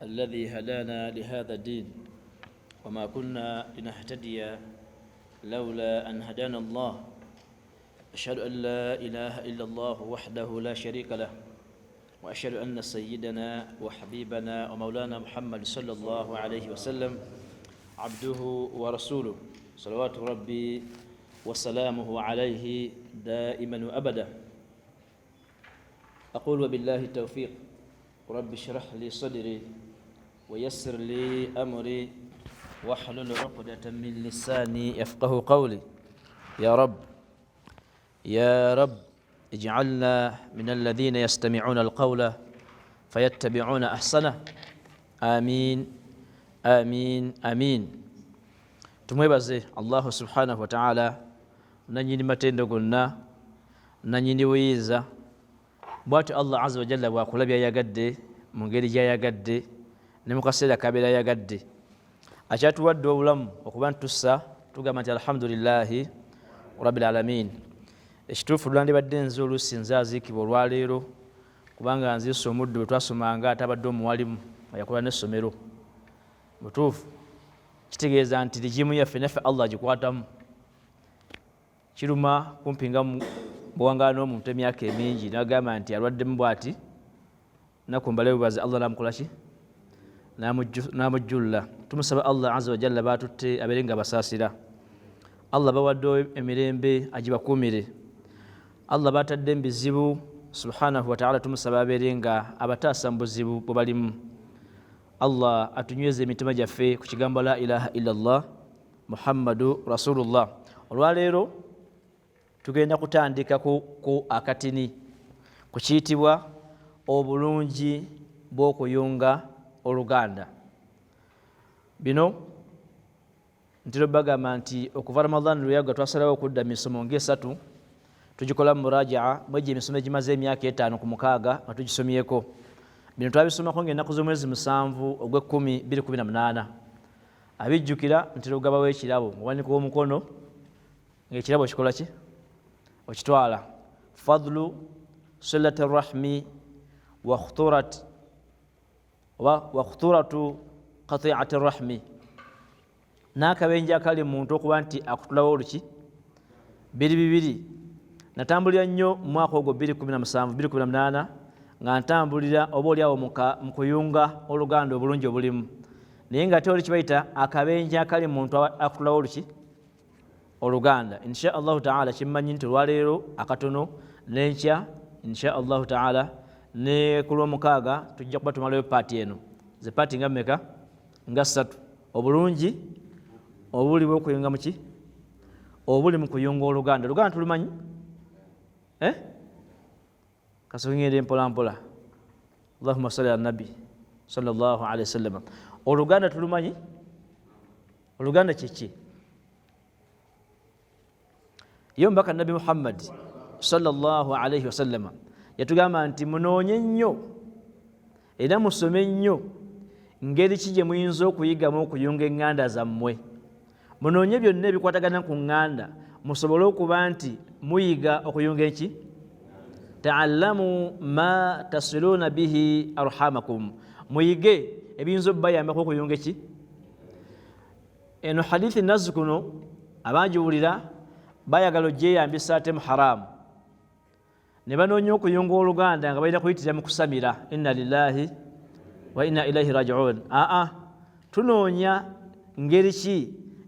الذي هدانا لهذا الدين وما كنا لنهتدي لولا أن هدانا الله. أشهد أن لا إله إلا الله وحده لا شريك له، وأشهد أن سيدنا وحبيبنا ومولانا محمد صلى الله عليه وسلم عبده ورسوله، صلوات ربي وسلامه عليه دائما وأبدا. أقول وبالله التوفيق، رب اشرح لي صدري ويسر لي أمري واحلل عقدة من لساني يفقه قولي. يا رب يا رب اجعلنا من الذين يستمعون القول فيتبعون أحسنه، آمين آمين آمين. Tumwebaze Allahu subhanahu wataala, nanyini matendo gonna, nanyini buyinza. Bwatyo Allah aza wajalla bwakola byayagadde mu ngeri gyayagadde ne mu kaseera kabeera yagadde. Akyatuwadde obulamu okuba ntussa, tugamba nti alhamdulillahi rabbil alamin. Ekituufu lwandibadde nze oluusi nze aziikibwa olwaleero, kubanga nziisa omuddu bwe twasomanga ate abadde omuwalimu nga yakola n'essomero. Butuufu kitegeeza nti rigimu yaffe naffe Allah agikwatamu. Kiruma kumpi nga bwewangala n'omuntu emyaka emingi nagamba nti alwaddemu bwati naku mbale bubazi, Allah namukolaki namujjulla. Tumusaba Allah aza wajalla batutte abeere nga basaasira. Allah bawadde emirembe agibakuumire. Allah batadde mu bizibu, subhanahu wataala tumusaba abeere nga abataasa mu buzibu bwe balimu. Allah atunyweze emitima gyaffe ku kigambo la ilaha illallah Muhammadu rasulullah. Olwaleero tugenda kutandika ku akatini ku kiyitibwa obulungi bw'okuyunga oluganda. Bino ntera bagamba nti okuva Ramadan lweyagga twasalawo okudda misomo ngaesatu tugikola mu murajaa mwegyo emisomo egimaze emyaka 5 ku 6 nga tugisomyeko. Bino twabisomako ngaennaku z'omwezi 7 ogw'ekumi 2018. Abijjukira ntera okugabawo ekirabo muwanika omukono ngaekirabo kikola ki okitwala. Fadlu silati rahmi wa khuturatu qatiati rahmi, n'akabenje akali muntu okuba nti akutulawo oluki biri bibiri. Natambulira nnyo mu mwaka ogwo 2017 2018 nga ntambulira oba oliawo mu kuyunga oluganda obulungi obulimu, naye nga ate oli kibayita akabenje akali muntu akutulawo oluki oluganda. Insha allahu taala kimmanyi nti olwaleero akatono n'enkya insha allahu taala ne ku lwomukaaga tujja kuba tumalayo paati eno. Ze paati nga mmeka? Nga ssatu. Obulungi obuli bwokuyunga muki, obuli mu kuyunga oluganda. Oluganda tulumanyi eh? Kasooke ngende mpola mpola. Allahumma salli ala nabi sallallahu alaihi wasallam. Oluganda tulumanyi? Oluganda kyeki? Ye omubaka Nabi Muhammad sallallahu alaihi wasallama yatugamba nti munoonye nnyo era musome nnyo ngeri ki gye muyinza okuyigamu okuyunga eŋŋanda zammwe. Munoonye byonna ebikwatagana ku ŋŋanda musobole okuba nti muyiga okuyunga eki. Taallamu ma tasiluuna bihi arhamakum, muyige ebiyinza okubayambako okuyunga eki. Eno hadithi nazzi kuno abangiwulira bayagala ogyeyambisa ate mu haramu ne banoonya okuyunga oluganda nga balina kuyitira mu kusamira inna lillahi wa inna ilaihi rajiun. Aa, tunoonya ngeri ki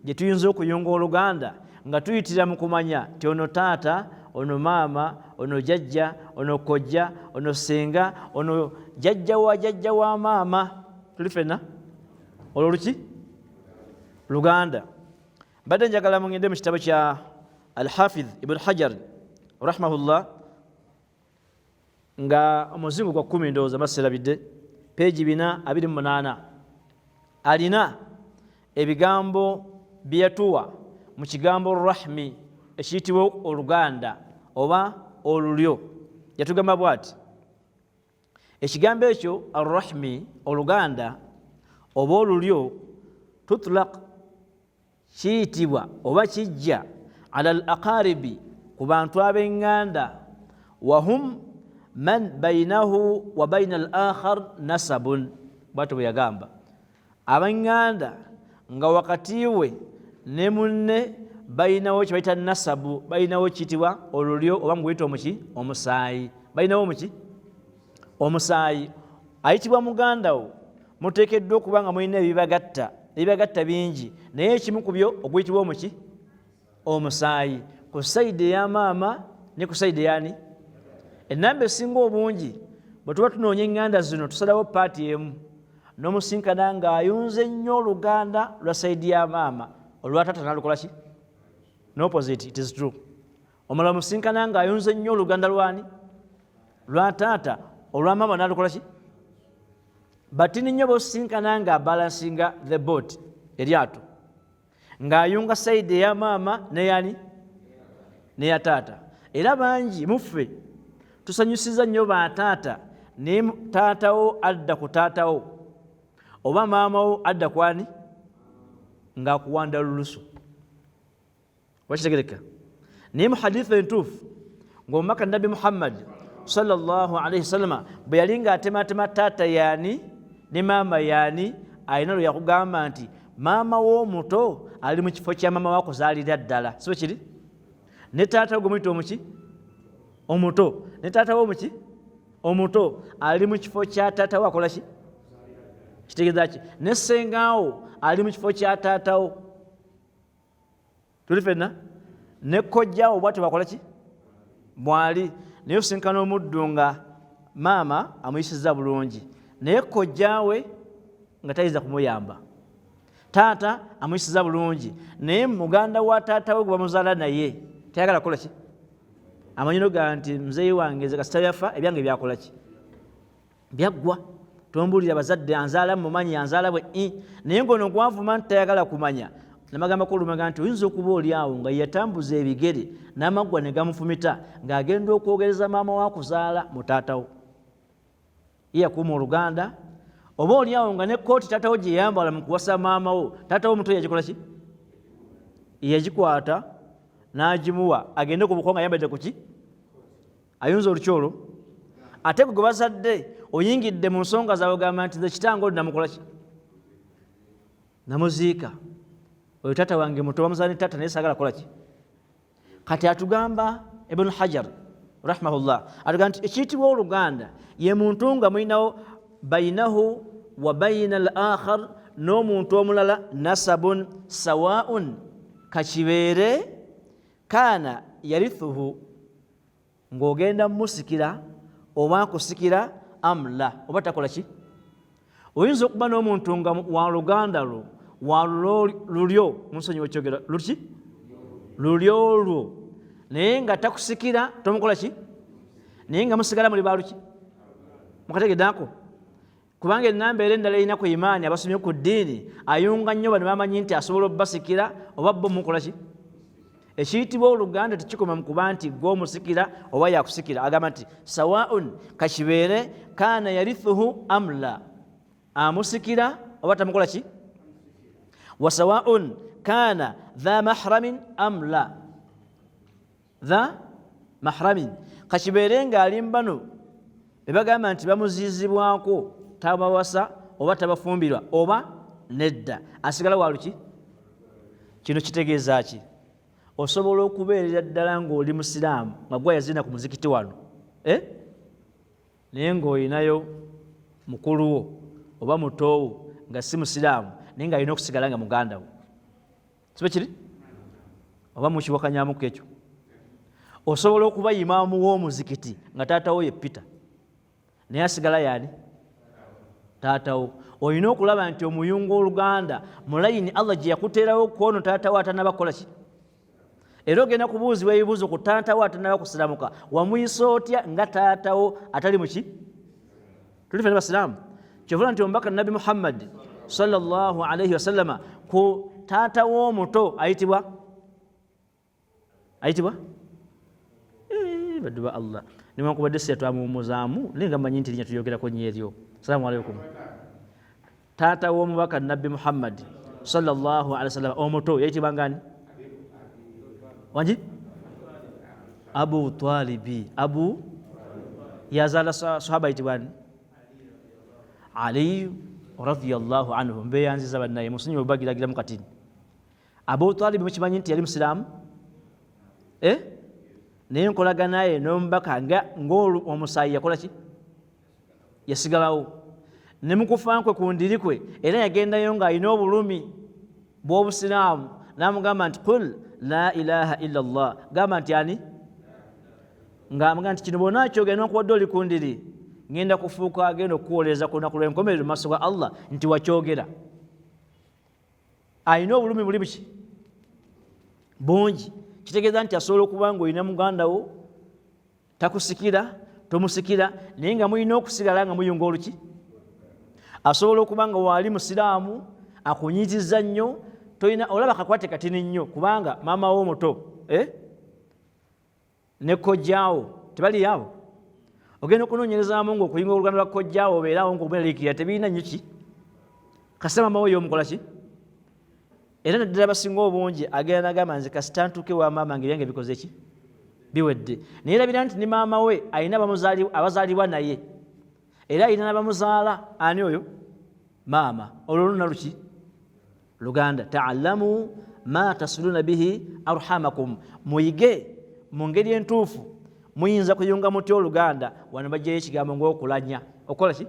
gye tuyinza okuyunga oluganda nga tuyitira mu kumanya nti ono taata, ono maama, ono jajja, ono kojja, ono senga, ono jajja wa jajja wa maama. Tuli fenna olwo luki luganda. Mbadde njagala mugende mu kitabo kya Alhafidh Ibn Hajar rahimahullah nga omuzingo gwa 10 ndowooza maserabidde, peegi 428. Alina ebigambo bye yatuwa mu kigambo rahmi ekiyitibwa oluganda oba olulyo. Yatugamba bwati ekigambo ekyo arrahmi oluganda oba olulyo tutlaq kiyitibwa oba kijja ala al aqaribi ku bantu ab'eŋŋanda, wahum man bainahu wa baina al akhar nasabun. Bwatyo bwe yagamba abanganda nga wakati we ne munne balinawo kye bayita nasabu, balinawo kiyitibwa olulyo oba muguyita omuki, omusaayi. Balinawo omuki, omusaayi. Ayitibwa muganda wo, muteekeddwa okuba nga mulina ebibagatta. Ebibagatta bingi, naye ekimu ku byo oguyitibwa omuki, omusaayi, ku sayidi eya maama ne ku sayidi eyani. Enamba esinga obungi bwe tuba tunoonya eŋŋanda zino, tusalawo paati emu n'omusinkana ng'ayunze nnyo oluganda lwa sayidi ya maama, olwa taata nalukola ki? No opposite, it is true. Omulala musinkana ng'ayunze nnyo oluganda lwani? Lwa taata, olwa maama nalukola ki? Batini nnyo bosinkana nga abalansinga the boat, eryato, ng'ayunga sayidi eya maama neyani neya taata. Era bangi muffe tusanyusiza nnyo bataata, naye taatawo adda ku taatawo oba maamawo adda kwani ng'akuwanda lulusu. Wakitegereka? Naye mu haditha entuufu ng'omubaka Nabbi Muhammad sallallahu alaihi wasallama bwe yali ng'atematema taata yaani ne maama yaani, alina lwe yakugamba nti maama w'omuto ali mu kifo kya maama wakuzaalira ddala, si bwe kiri? Ne taata gwe muyita omuki omuto, ne taata w'omuki omuto ali mu kifo kya taata we akola ki? Kitegeeza ki? Ne ssengaawo ali mu kifo kya taatawo. Tuli fenna ne kojjaawo bwatyo bakola ki? Bwali. Naye osinkana omuddu nga maama amuyisizza bulungi, naye kojjaawe nga tayinza kumuyamba. Taata amuyisiza bulungi, naye muganda wa taata we gwe bamuzaala naye tayagala kukola ki? Amanyi nogaa nti muzeeyi wange nze kasita yafa ebyange byakola ki? Byaggwa. Tombuulira bazadde, anzaala mumanyi, anzaala bwe i. Naye ngono gwavuma nti tayagala kumanya. Namagambako olumaga nti oyinza okuba oli awo nga yeyatambuza ebigere n'amaggwa ne gamufumita ng'agenda okwogereza maama wa kuzaala mu taatawo, ye yakuuma oluganda. Oba oli awo nga ne kooti taatawo gye yambala mu kuwasa maama wo, taatawo omuto yagikola ki? Yagikwata n'agimuwa agende ku buko nga ayambadde kuki? Ayunza olukyolo. Ate gwe bazadde oyingidde mu nsonga zaabwe, gamba nti nze kitange oli namukola ki? Namuziika. Oyo taata wange muto, bamuzaala ne taata, naye saagala kukola ki? Kati atugamba Ibnu Hajar rahimahullah, atugamba nti ekiyitibwa oluganda ye muntu nga mulinawo bainahu wa baina al akhar, n'omuntu omulala, nasabun sawaun kakibeere kaana yarithuhu, ng'ogenda musikira oba akusikira, amla oba takola ki. Oyinza okuba n'omuntu nga wa luganda lwo, wa lulyo, munsonyiwa kyogera luki, lulyo lwo, naye nga takusikira, tomukola ki, naye nga musigala muli baluki. Mukategeddako? Kubanga enamba era endala erina ku imaani, abasomye ku ddiini ayunga nnyo bano bamanyi nti asobola obubasikira oba bo mukola ki. Ekiyitibwa oluganda tekikoma mu kuba nti gwe omusikira oba yakusikira. Agamba nti sawaun kakibeere kaana yarithuhu amla, amusikira oba tamukola ki, wa sawaun kaana dha mahramin amla, dha mahramin kakibeere ng'ali mbano bebagamba nti bamuzizibwako, tabawasa oba tabafumbirwa oba nedda, asigala waluki. Kino kitegeeza ki? Osobola okubeerera ddala ng'oli musiraamu nga gwa yazina ku muzikiti wano, eh? Naye ng'olinayo mukulu wo oba mutoowo nga si musiraamu, naye ng'alina okusigala nga muganda wo. Sibe kiri oba mukiwakanyamuko ekyo? Osobola okuba imaamu w'omuzikiti nga taatawo ye Peter, naye asigala yaani? Taatawo. Olina okulaba nti omuyunga oluganda mulayini Allah gye yakuteerawo kwono taatawo atanaba kukola ki. Era ogenda kubuuzibwa ebibuuzo ku taatawo atanaba kusiramuka, wamuyisa otya nga taatawo atali muki? Tuli fena basiraamu. Kyovula nti omubaka Nabbi Muhammad sallallahu alaihi wasallama ku taata w'omuto ayitibwa ayitibwa baddu ba Allah, newankubadde siya twamuwumuzaamu, naye nga manyi nti linya tulyogerako nnyo eryo. Assalamu alaikum. Taata w'omubaka Nabbi Muhammad sallallahu alaihi wasallam omuto yayitibwa ngani? Wangi? Abu Talibi. Abu yazaala sahaba ayitibwa ani? Aliyu. Radiallahu anhu. Mbeyanziza bannaye, musonyiwe obagiragiramu katini. Abu Talibu mukimanyi nti yali musiraamu, eh? Naye enkolagana ye n'omubaka ng'omusaayi yakola ki? Yasigalawo. Ne mukufa kwe ku ndiri kwe era yagendayo ng'alina obulumi bw'obusiraamu, n'amugamba nti qul la ilaha illa llah, gamba nti ani, ng'amugamba nti kino bwona kyogera newankubadde oli ku ndiri, ngenda kufuuka agenda okukuwolereza ku lunaku lw'enkomerero mu maaso ga Allah nti wakyogera. Alina obulumi buli buki bungi, kitegeeza nti asobola okuba nga olina muganda wo takusikira, tomusikira, naye nga mulina okusigala nga muyunga oluki. Asobola okuba nga waali musiraamu akunyiziza nnyo, tolina olaba kakwate katini nnyo, kubanga maama wo omuto ne kojjaawo tebali abo, ogenda okunoonyerezaamu ngaokuyunga oluganda lwa kojjaawo obeerawo ngaomueraliikirira tebirina nnyo ki kasita maama wo yomukola ki. Era naddala basinga obungi agenda nagamba nze kasita ntuuke wa maama nga ebyange bikoze ki, biwedde. Naye labira nti ne maama we alina abazaalibwa naye, era alina nabamuzaala. Ani oyo? Maama. Olwo luna luki? Luganda. Taalamu ma tasiluna bihi arhamakum, muyige mu ngeri entuufu muyinza kuyunga mutya oluganda. Wano bajjayo ekigambo ngaokulanya. Okukola ki?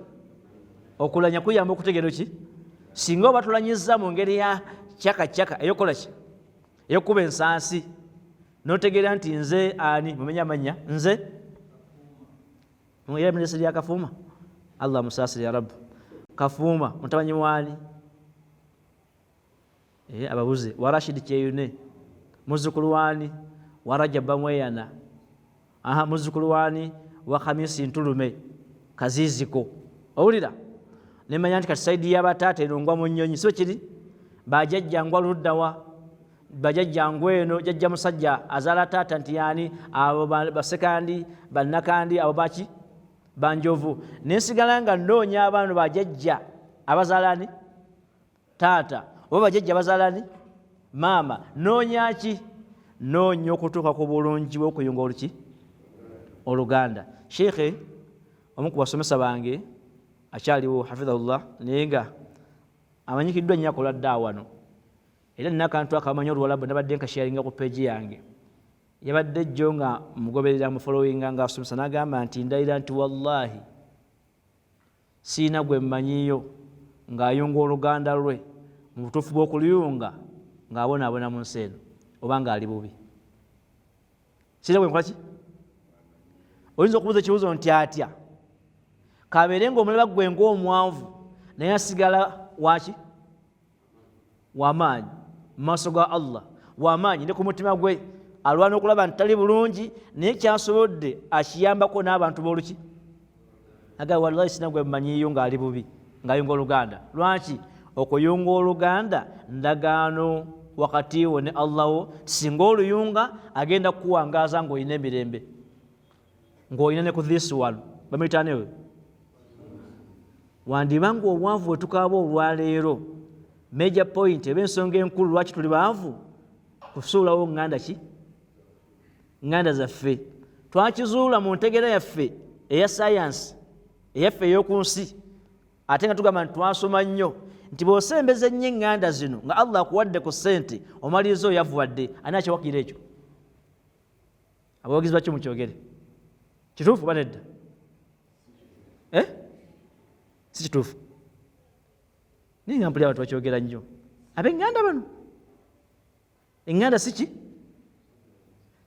Okulanya kuyamba okutegeera ki? Singa oba tulanyiza mu ngeri ya cakacaka eyokukola ki? Eyokukuba ensansi, notegeera nti nze ani, mumenye amannya, nze era lya Kafuuma, Allah musaasire ya Rabbu. Kafuuma mutabanyi waani? Ababuze wa Rashid Kyeyune, muzzukulu waani? Wa Rajab Bamweyana. Aha, muzzukulu waani? Wa Khamisi Ntulume Kaziziko. Owulira nemanya nti kati saidi yabataata eno ngwa mu nnyonyi, si kiri? Bajajja ngwa luddawa? Bajajja ngwa eno, jajja musajja azaala taata nti yaani? Abo basekandi, bannakandi, abo baki banjovu. Nensigala nga nnoonya abaana bajajja abazaalani taata oba bajajja abazaalani maama. Noonya ki? Noonya okutuuka ku bulungi bw'okuyunga oluki oluganda. Sheikhe omu ku basomesa bange akyaliwo hafidhahullah, naye nga amanyikiddwa nnyo akola dda wano, era nina akantu akamanyi oluwalabu nabadde nkasharinga ku peegi yange. Yabadde jjo nga mugoberera mufollowinga nga asomesa, n'agamba nti ndayira nti wallahi siina gwe mmanyiyo ng'ayunga oluganda lwe mu butuufu bw'okuluyunga ng'abonaabona mu nsi eno oba ng'ali bubi. Siina gwe nkola ki? Oyinza okubuuza ekibuuzo nti atya? Kabeere ng'omulaba ggwe ng'omwanvu, naye asigala waki? Wamaanyi mu maaso ga Allah, wamaanyi ne ku mutima gwe, alwana okulaba nti tali bulungi, naye kyasobodde akiyambako n'abantu b'oluki. Agamba wallahi sina gwe mmanyiyo ng'ali bubi ng'ayunga oluganda. Lwaki? Okuyunga oluganda ndagaano wakati wo ne Allah wo, singa oluyunga agenda kukuwangaaza ng'olina emirembe, ng'olina ne ku this one bamuyitanewe. Wandiba nga obwavu bwe tukaaba olwaleero, major point eba ensonga enkulu lwaki tuli baavu, kusuulawo ŋŋanda ki? Ŋŋanda zaffe. Twakizuula mu ntegeera yaffe eya sayansi eyaffe ey'oku nsi, ate nga tugamba nti twasoma nnyo, nti bw'osembeza ennyo eŋŋanda zino nga Allah akuwadde ku ssente, omaliriza oyavuwadde. Ani akyewakiira ekyo? Abawagizi bakyo mukyogere, kituufu oba nedda? Si kituufu. Naye nga mpulira abantu bakyogera nnyo, ab'eŋŋanda bano, eŋŋanda si ki?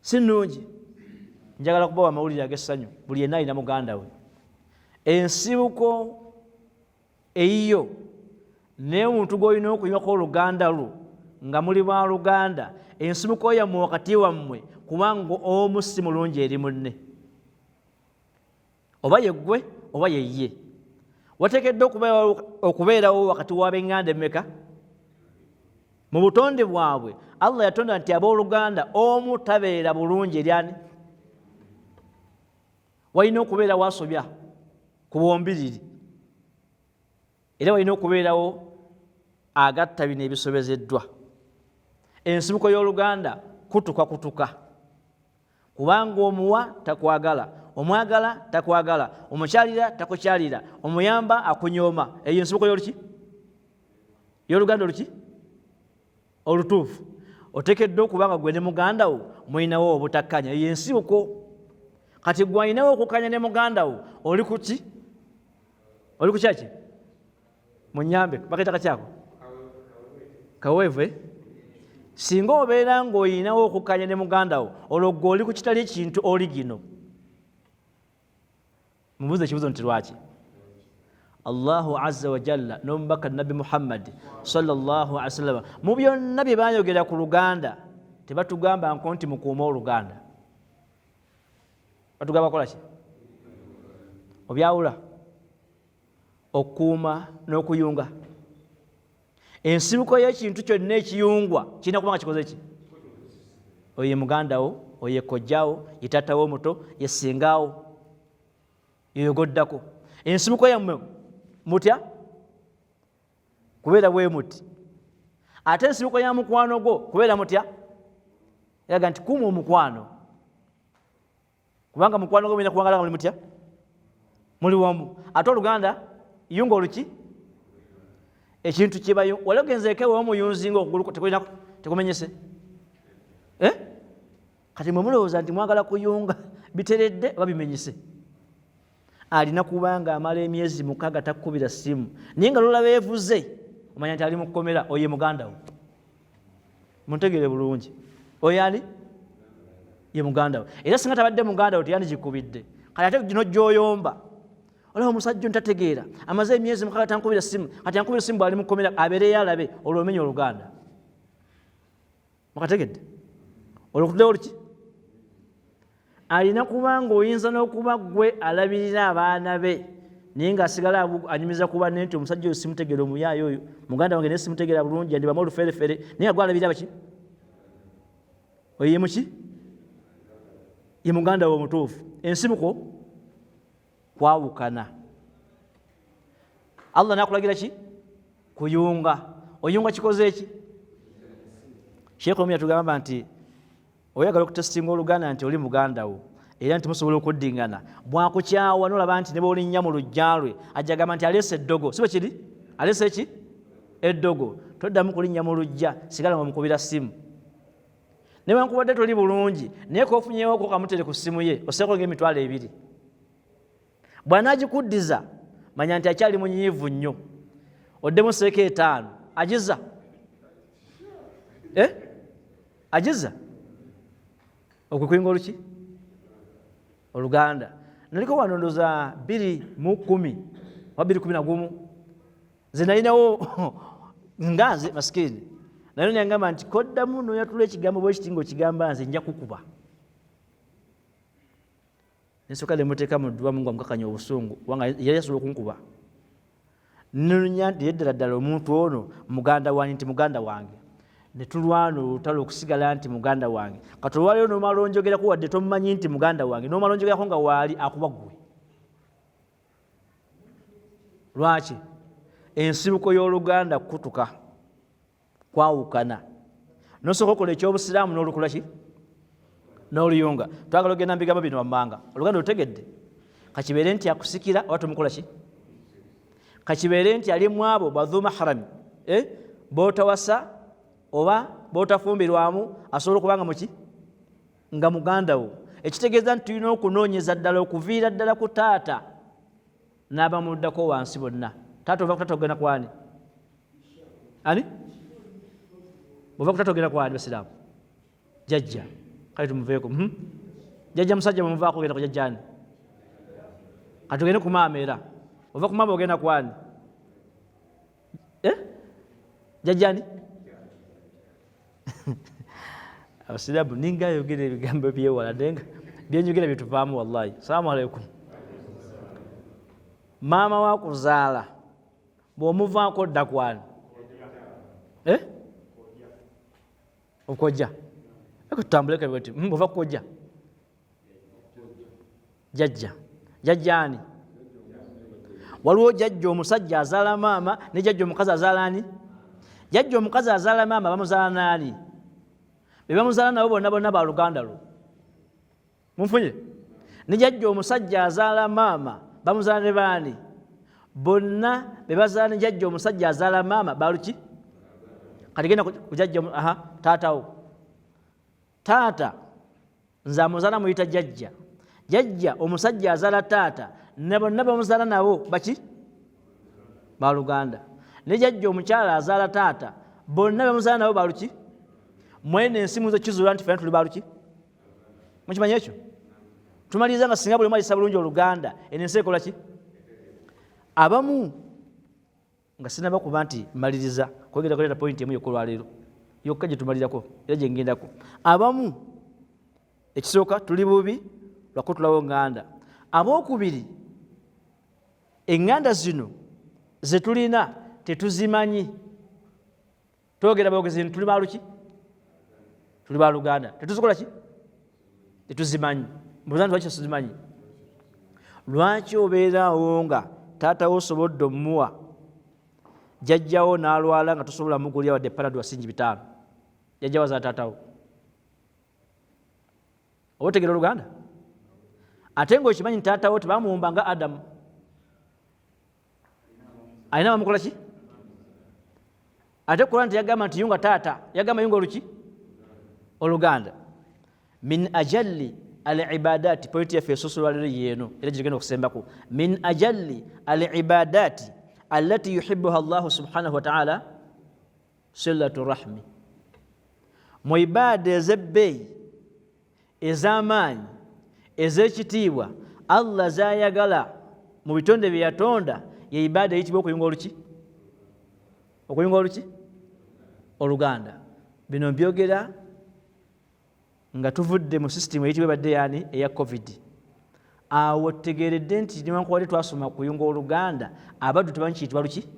Si nnungi. Njagala kubawa amawulire ag'essanyu, buli yenna alina muganda we. Ensibuko eyiyo naye omuntu gw'olina okuyiwako oluganda lwo nga muli ba luganda, ensibuko yammwe wakati wammwe kubanga omu si mulungi eri munne, oba yeggwe oba yeye. Wateekeddwa okubeerawo wakati w'ab'eŋŋanda emmeka? Mu butonde bwabwe Allah yatonda nti abooluganda omu tabeera bulungi eri ani? Walina okubeerawo asobya ku bombiriri, era walina okubeerawo agatta bino ebisobezeddwa. Ensibuko y'oluganda kutuka kutuka, kubanga omuwa takwagala, omwagala takwagala, omukyalira takukyalira, omuyamba akunyooma. Eyo ensibuko y'oluki? Y'oluganda oluki olutuufu. Oteekeddwa okuba nga gwe ne muganda wo mulinawo obutakkanya, eyo ensibuko. Kati gwe alinawo okukkanya ne muganda wo, oli ku ki? Oli ku kyaki? Munyambe, bakayita kakyako kaweevu. Singa obeera ng'olinawo okukkanya ne muganda wo, olwo gwe oli ku kitali kintu oligino. Mubuuze ekibuuzo nti lwaki Allahu azza wa jalla n'omubaka Nabbi Muhammadi sallallahu alaihi wasallam mu byonna bye bayogera ku luganda tebatugamba nko nti mukuume oluganda. Batugamba kola ki? Obyawula okukuuma n'okuyunga. Ensibuko y'ekintu kyonna ekiyungwa kirina kuba nga kikoze ki? Oyo ye muganda wo, oyo ye kojjawo, ye taata wo omuto, ye ssingawo, yoyo goddako. Ensibuko yammwe mutya kubeera bwe muti, ate ensibuko ya mukwano gwo kubeera mutya? Eraga nti kuuma omukwano, kubanga mukwano gwo mulina kuwangala nga muli mutya, muli wamu. Ate oluganda yunga oluki ekintu kyebayo wali ogenzeeko ewa omuyunzi nga okugulu tekulina tekumenyese, eh? Kati mwe mulowooza nti mwagala kuyunga biteredde oba bimenyese? Alina kubanga amala emyezi 6 takkubira simu, naye nga lulaba evuze omanya nti ali mu kkomera. Oyo ye muganda wo, muntegeere bulungi. Oyo ani? Ye muganda we. Era singa tabadde muganda we teyandigikubidde. Kati ate gino gy'oyomba, olaba omusajja ntategeera, amaze emyezi 6 tankubira simu, kati ankubira simu bw'ali mu kkomera, abeereyo alabe, olwo omenya oluganda. Mukategedde? Olwo okutuddewo oluki? Alina kubanga oyinza n'okuba ggwe alabirira abaana be, naye ng'asigala anyumiza ku banne nti omusajja oyo simutegeera, omuyaayo oyo muganda wange naye simutegeera bulungi, yandibamu oluferefere, naye nga gwe alabirira baki? Oyo ye muki? Ye muganda we omutuufu. Ensibuko kwawukana. Allah n'akulagira ki? Kuyunga. Oyunga kikoze eki? Sheikh omu yatugamba nti oyagala okutesitinga oluganda nti oli muganda wo era nti musobola okuddingana, bwakukyawa nolaba nti ne bw'olinnya mu luggya lwe ajja gamba nti aleese eddogo. Si bwe kiri? Aleese ki? Eddogo. Toddamu kulinnya mu luggya, sigala nga omukubira simu. Newankubadde toli bulungi, naye k'ofunyeewoko kamutere ku ssimu ye, osseeko ng'emitwalo 2. Bw'anaagikuddiza manya nti akyali munyiivu nnyo, oddemu osseeko 5. Agiza? Agiza? Okwe kuyinga oluki? Oluganda. Naliko wano ndoza 2010 oba 2011, nze nalinawo nga nze masikini, naye neyangamba nti koddamu noyatula ekigambo bwekiti ng'okigamba nze nja kukuba. Nsooka ne muteeka mu dduwa Mungu amukakanya obusungu, kubanga yali asobola okunkuba. Nnonya nti ddala ddala omuntu ono muganda wange, nti muganda wange, ne tulwana olutalo okusigala nti muganda wange. Kati olwaleero n'omala onjogerako wadde tomumanyi nti muganda wange, n'omala onjogerako nga waali akuba ggwe. Lwaki? Ensibuko y'oluganda kukutuka kwawukana. Nosooka okola ekyobusiraamu n'olukula ki? N'oluyunga. Twagala ogenda mu bigambo bino wammanga. Oluganda olutegedde? Kakibeere nti akusikira oba tomukola ki? Kakibeere nti ali mu abo badhu mahrami, b'otawasa oba b'otafumbirwamu, asobola okuba nga muki? Nga muganda wo. Ekitegeeza nti tulina okunoonyeza ddala okuviira ddala ku taata n'abamuddako wansi bonna. Taata ova ku taata ogenda kwani? Ani? Ova ku taata ogenda kwani basiraamu? Jajja. Kale tumuveeko. Jajja musajja bwemuvaako ogenda ku jajja ani? Kati tugende ku maama era. Ova ku maama ogenda kwani? Jajja ani? Abasiraamu ninga ayogera ebigambo byewala, naye nga byenjogera byetuvaamu wallahi. Salaamu alaikum. Maama wa kuzaala bw'omuvaako dda kwani? Okojja. Eko tutambuleko bweti. Bw'ova kukojja. Jajja. Jajja ani? Waliwo jajja omusajja azaala maama ne jajja omukazi azaala ani? Jajja omukazi azaala maama bamuzaala n'ani? Be bamuzaala nabo bonna bonna ba luganda lwo. Munfunye? Ne jajja omusajja azaala maama bamuzaala ne baani? Bonna be bazaala ne jajja omusajja azaala maama baluki? Kati genda kujajja, aha, taatawo. Taata nze amuzaala muyita jajja. Jajja omusajja azaala taata ne bonna bamuzaala nabo baki? Baluganda. Ne jajja omukyala azaala taata bonna bamuzaala nabo baluki? Mwene ensi muzo kizuula nti fena tuli baluki? Mukimanyi ekyo? Tumaliriza nga singa buli omu ayisa bulungi oluganda, eno ensi ekola ki? Abamu nga sinaba kuba nti maliriza kwegera kuleeta pointi emu yokka olwaleero yokka gye tumalirako era gye ngendako. Abamu ekisooka tuli bubi lwakutulawo nganda. Abookubiri eŋŋanda zino ze tulina tetuzimanyi. Twogera bwogezi nti tuli baluki? Tuli baluganda. Tetuzikola ki? Tetuzimanyi. Mbuuza nti lwaki tetuzimanyi? Lwaki obeeraawo nga taata wo osobodde omuwa, jjajjawo n'alwala nga tosobola mugulira wadde panado wa singi 5? Jjajjawo azaala taatawo. Oba otegeera oluganda? Ate ng'okimanyi nti taatawo tebamuwumba nga Adamu, alina bamukola ki? Ate Quran teyagamba nti yunga taata, yagamba yunga oluki? Oluganda. Min ajalli al ibadati, pointi yaffe esoose olwaleero yeeno era gyetugenda okusembako. Min ajalli al ibadati allati yuhibbuha Allahu subhanahu wa ta'ala silatu rahmi. Mu ibaada ez'ebbeeyi, ez'amaanyi, ez'ekitiibwa Allah z'ayagala mu bitonde bye yatonda, ye ibaada eyitibwa okuyunga oluki? Okuyunga oluki? Oluganda. Bino mbyogera nga tuvudde mu sisitimu eyitibwa ebadde yaani eya COVID. Awo tutegeeredde nti newankubadde twasoma kuyunga oluganda, abaddu tebamanyi kiyitibwa luki?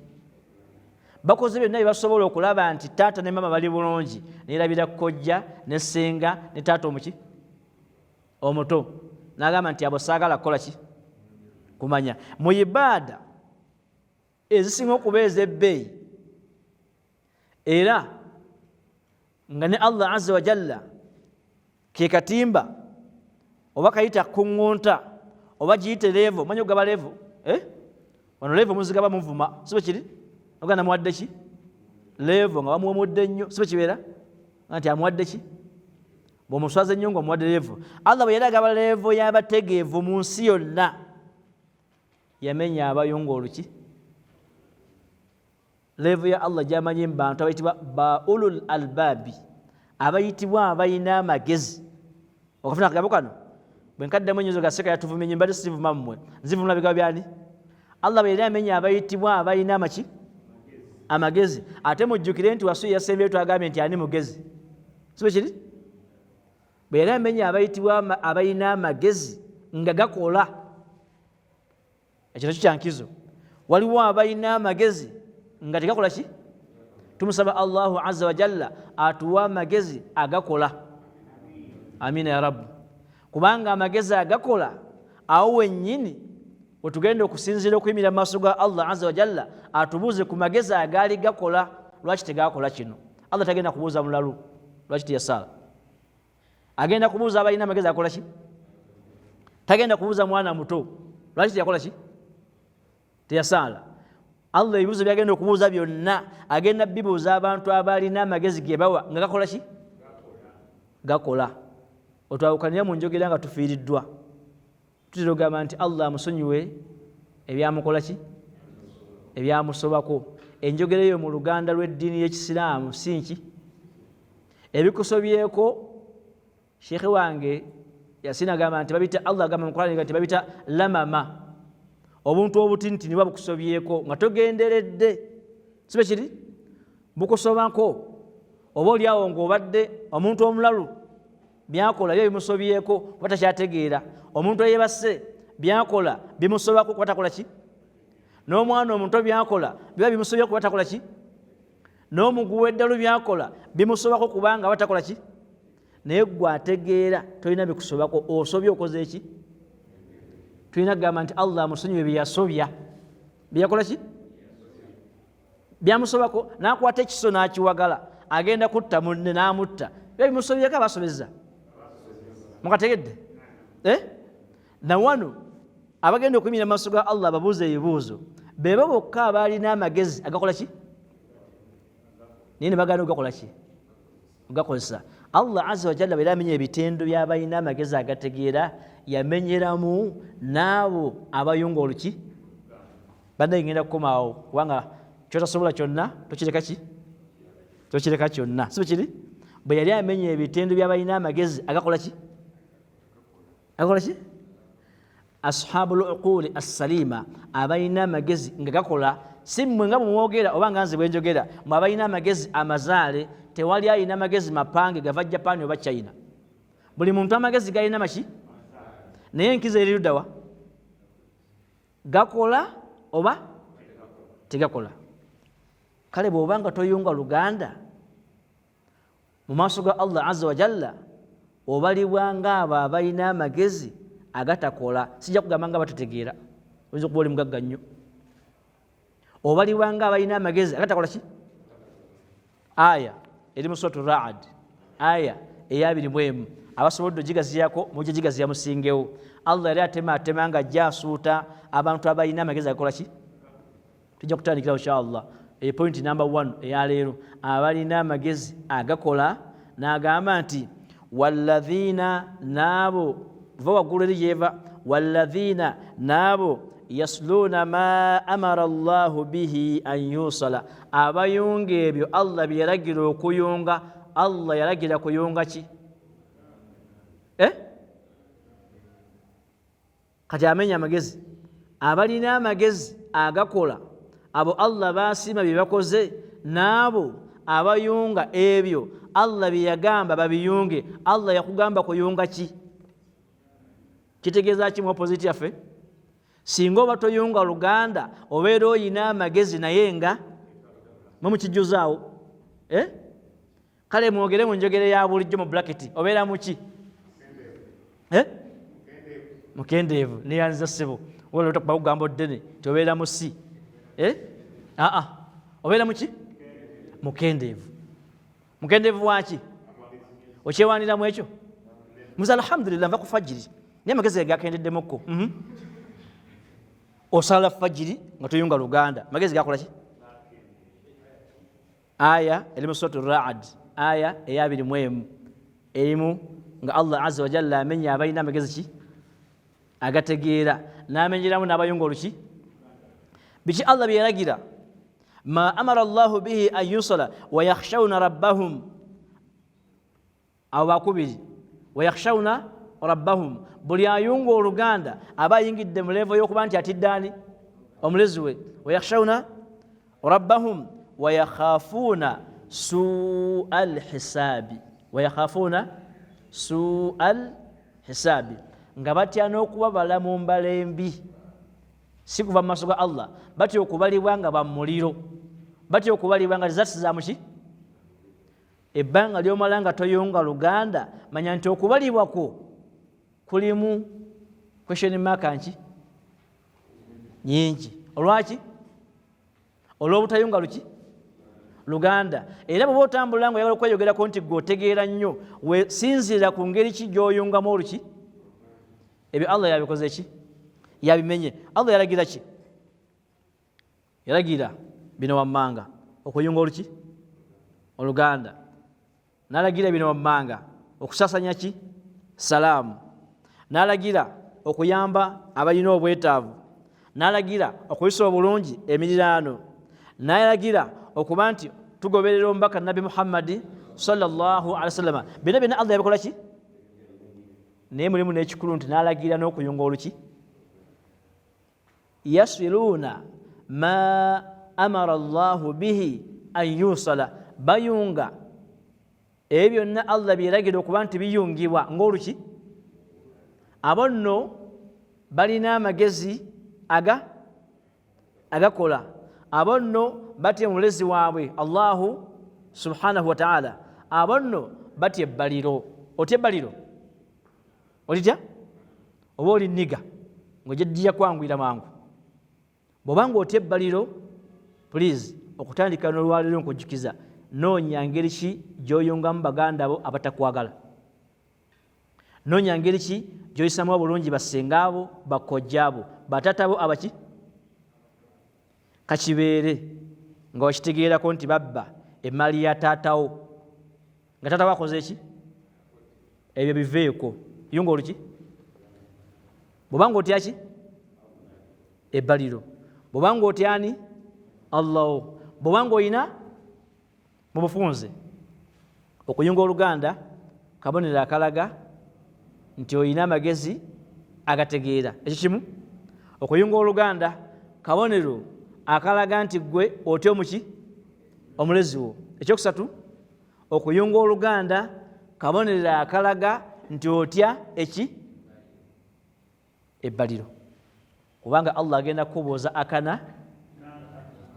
Bakoze byonna bye basobola okulaba nti taata ne maama bali bulungi, neerabira kojja ne ssenga ne taata omuki omuto, n'agamba nti abo saagala kukola ki? Kumanya. Mu ibaada ezisinga okuba ez'ebbeeyi era nga ne Allah azza wa jalla ke katimba oba kayita kuŋŋunta oba giyite levo, omanyi okugaba levo? Wano levo muzigaba muvuma, si bwe kiri? Oganda muwadde ki? Levo nga bamuwemudde nnyo, si bwe kibeera? Nga nti amuwadde ki? Bw'omuswaza ennyo ng'omuwadde levo. Allah bwe yali agaba levo y'abategeevu mu nsi yonna, yamenya abayunga oluki? Levo ya Allah gy'amanyi mu bantu abayitibwa baulul albaabi, abayitibwa abalina amagezi. Okafuna akagabo kano? Bwe nkaddamu ennyo ga seka yatuvumye nnyo, mbadde sivuma mmwe, nzivumula bigabo byani? Allah bwe yali amenya abayitibwa abalina amaki? Amagezi. Ate mujjukire nti wasuye yasembyeyo twagambye nti ani mugezi, si bwe kiri? Bwe yali amenya abayitibwa abalina amagezi nga gakola, ekyo nakyo kyankizo. Waliwo abalina amagezi nga tegakola ki? Tumusaba Allahu azza wa jalla atuwe amagezi agakola. Amina ya Rabbi. Kubanga amagezi agakola awo wennyini wetugenda okusinziira okuyimirira mu maaso ga Allah azza wa jalla atubuuze ku magezi agaali gakola, lwaki tegakola kino? Allah tagenda kubuuza mulalu lwaki teyasaala, agenda kubuuza abalina amagezi akola ki? Tagenda kubuuza mwana muto lwaki teyakola ki? Teyasaala. Allah ebibuuzo byagenda okubuuza byonna agenda bibuuza abantu abalina amagezi ge bawa nga gakola ki? Gakola. Otwawukanira mu njogera nga tufiiriddwa, tutera okugamba nti Allah amusonyiwe ebyamukola ki? Ebyamusobako. Enjogera eyo mu luganda lw'eddiini y'Ekisiraamu si nki? Ebikusobyeko. Sheikh wange Yasini agamba nti babita, Allah agamba mu Qur'an nti babita lamama, obuntu obutinitini buba bukusobyeko nga togenderedde, si bwe kiri? Bukusobako oba oli awo ng'obadde omuntu omulalu byakola byo bimusobyeko kuba takyategeera, omuntu eyebase byakola bimusobako kuba takola ki, n'omwana omuto byakola biba bimusobyeko kuba takola ki, n'omuguwa eddalu byakola bimusobako kubanga aba takola ki. Naye gwe ategeera tolina bikusobako, osobye okoze ki? Tulina kugamba nti Allah amusonyiwe bye yasobya, bye yakola ki? Byamusobako, n'akwata ekiso n'akiwagala, agenda kutta munne n'amutta, biba bimusobyeko abasobezza. Mukategedde? Na wano abagenda okuyimirira mu maaso ga Allah ababuuza ebibuuzo bebo bokka abaalina amagezi agakola ki? Naye ne bagaana okugakola ki? Okugakozesa. Allah azza wajalla bwe amenya ebitendo by'abalina amagezi agategeera, yamenyeramu n'abo abayunga oluki. Bannaye ngenda kukomaawo kubanga kyotasobola kyonna tokireka ki? Tokireka kyonna. Si bwe kiri? Bwe yali amenya ebitendo by'abalina amagezi agakola ki? Agakola ki? Ashabu luquli assalima, abalina amagezi nga gakola, si mmwe nga bwemwogera oba nga nze bwenjogera, mwe abalina amagezi amazaale. Tewali alina magezi mapange gava Japan oba China. Buli muntu amagezi galina maki, naye enkizo eri luddawa? Gakola oba tegakola? Kale bw'oba nga toyunga luganda mu maaso ga Allah azza wa jalla, obalibwa ng'abo abalina amagezi agatakola. Sijja kugamba nga batategeera, oyinza okuba oli mugagga nnyo. Obalibwa nga abalina amagezi agatakola ki? Aya eri mu suratu Raad, aya eyabiri mu emu. Abasobodde ogigaziyako mujja gigaziya musingewo. Allah yali atemaatema nga ajja asuuta abantu abalina amagezi agakola ki? Tujja kutandikirawo inshallah e point number 1 eyaleero, abalina amagezi agakola. N'agamba nti walladhina, n'abo va waggulu eri gyeva, walladhina, n'abo yasluuna ma amara Allahu bihi an yusala, abayunga ebyo Allah bye yalagira okuyunga. Allah yalagira kuyunga ki? Kati amenya amagezi, abalina amagezi agakola, abo Allah basiima bye bakoze, n'abo abayunga ebyo Allah bye yagamba babiyunge. Allah yakugamba kuyunga ki? Kitegeeza ki mu opposite yaffe? Singa oba toyunga luganda, obeera oyina amagezi naye nga mwe mukijjuzaawo. Kale mwogere mu njogere ya bulijjo mu bracket, obeera muki? Mukendeevu. Neyanziza ssebo, bakugamba oddene ti obeera mu si. Aa, obeera muki? Mukendeevu. Mukendeevu waki? Okyewaniramu ekyo? Muze alhamdulillah nva ku fajiri naye amagezi gakendeddemukko. Osala fajiri nga toyunga luganda, amagezi gakola ki? Aya eri mu suratu Raad, aya eyabiri mu emu, erimu nga Allah azza wajalla amenya abalina amagezi ki agategeera, n'amenyeramu n'abayunga oluki. Biki Allah bye yalagira? Ma amara Allahu bihi an yusala wa yakhshawna rabbahum. Abo bakubiri, wa yakhshawna rabbahum. Buli ayunga oluganda aba ayingidde mu levo y'okuba nti atidde ani? Omulezi we. Wa yakhshawna rabbahum wa yakhafuuna sua lhisaabi, wa yakhafuuna sua lhisaabi, nga batya n'okubabala mu mbala embi, si kuva mu maaso ga Allah. Batya okubalibwa nga bamuliro, batya okubalibwa nga results za muki. Ebbanga ly'omala nga toyunga luganda, manya nti okubalibwa kwo kulimu question mark nki nyingi. Olwaki? Olw'obutayunga luki luganda. Era bw'oba otambula nga oyagala okweyogerako nti gwe otegeera nnyo, wesinziira ku ngeri ki gy'oyungamu oluki. Ebyo Allah yabikoze ki? Yabimenye. Allah yalagira ki? Yalagira bino wammanga, okuyunga oluki oluganda. N'alagira bino wammanga, okusasanya ki? Salaamu. N'alagira okuyamba abalina obwetaavu. N'alagira okuyisa obulungi emiriraano. N'alagira okuba nti tugoberera omubaka Nabbi Muhammadi sallallahu alaihi wasallama. Bino byonna Allah yabikola ki? Naye mulimu n'ekikulu nti n'alagira n'okuyunga oluki. Yasiluuna ma amara Allahu bihi an yusala, bayunga ebyo byonna Allah byeragira okuba nti biyungibwa ng'oluki. Abo nno balina amagezi agakola. Abo nno batya omulezi waabwe Allahu subhanahu wa ta'ala. Abo nno batya ebbaliro. Otya ebbaliro? Olitya? Oba oli nniga ng'ojja kwanguyira mangu? Bw'oba ng'otya ebbaliro, please, okutandika n'olwaleero nkujjukiza, noonya ngeri ki gy'oyungamu baganda bo abatakwagala. Noonya ngeri ki gy'oyisamu obulungi bassenga bo, bakojja bo, batata bo abaki. Kakibeere nga wakitegeerako nti babba. Emaali ya taatawo nga taatawo akoze eki, ebyo biveeko. Yunga oluki bwobanga otya ki ebbaliro, bwobanga otyani Allaho, bwobanga oyina mu bufunze. Okuyunga oluganda kabonero akalaga nti olina amagezi agategeera. Ekyo kimu. Okuyunga oluganda kabonero akalaga nti gwe otya omuki omulezi wo. Ekyokusatu, okuyunga oluganda kabonero akalaga nti otya eki ebbaliro, kubanga Allah agenda kukubuuza akana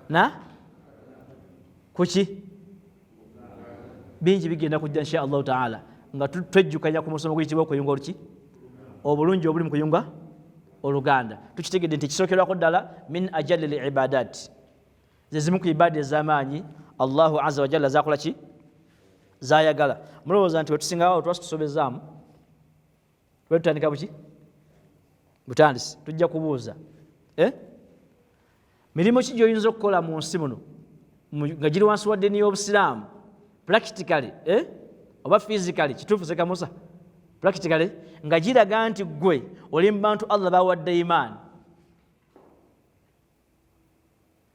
na kuki bingi bigenda kujja insha Allahu taala nga twejjukanya ku musomo guyitibwa okuyunga oluki, obulungi obuli mu kuyunga oluganda. Tukitegedde nti ekisookerwako ddala min ajali l ibadat, ze zimu ku ibaada ez'amaanyi Allahu azza wa jalla zakola ki zayagala. Mulowooza nti wetusingawo twasi tusobezaamu tube tutandika buki butandisi, tujja kubuuza mirimu ki gyoyinza okukola mu nsi muno nga giri wansi wa ddiini y'obusiraamu practically oba physically, kituufu seka Musa, practically nga giraga nti gwe oli mu bantu Allah bawadde imaani.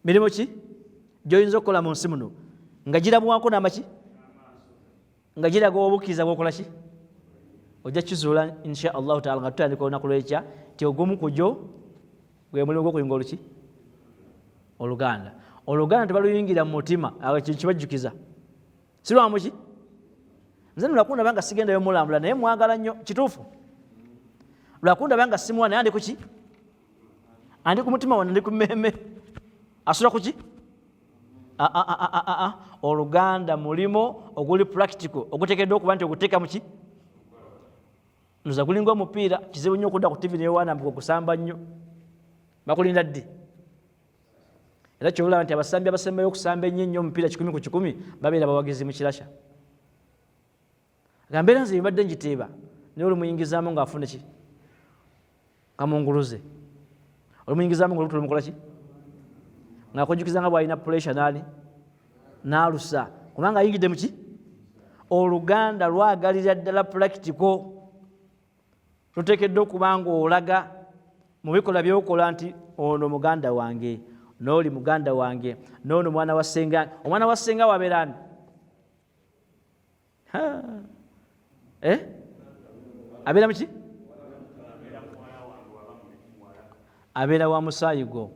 Mirimu ki gyoyinza okukola mu nsi muno nga girabwako n'amaki, nga giraga obukkiriza bwokola ki? Ojja kizuula insha Allahu taala nga tutandika olunaku lwekya nti ogumu ku gyo gwe mulimu gw'okuyunga oluki oluganda. Oluganda tebaluyingira mu mutima, awo kintu kibajjukiza si lwamuki. Nze lwakundaba nga sigendayo mulambula naye mwagala nnyo, kituufu. Lwakundaba nga simuwa naye andi kuki, andi ku mutima wange, ndi ku mmeeme, asula kuki. Oluganda mulimo oguli practical oguteekeddwa okuba nti oguteeka muki nza gulinga omupiira. Kizibu nnyo okudda ku TV newanambuka okusamba nnyo, bakulinda ddi? Era kyolaba nti abasambi abasembayo okusamba ennyo ennyo omupiira 100 ku 100 babeera bawagizi mu kirasha. Gambeera nze mbadde ngiteeba naye olumuyingizaamu ng'afuna ki kamunguluze, olumuyingizaamu nga olubuto lumukola ki, ng'akujjukiza nga bw'alina puresha naani n'alusa, kubanga ayingidde muki. Oluganda lwagalira ddala pulakitiko, luteekeddwa okuba ng'olaga mu bikolwa by'okola nti ono muganda wange, n'oli muganda wange, n'ono mwana wa ssenga. Omwana wa ssenga wabeera ani? Abeera muki? Abeera wa musaayi gwo.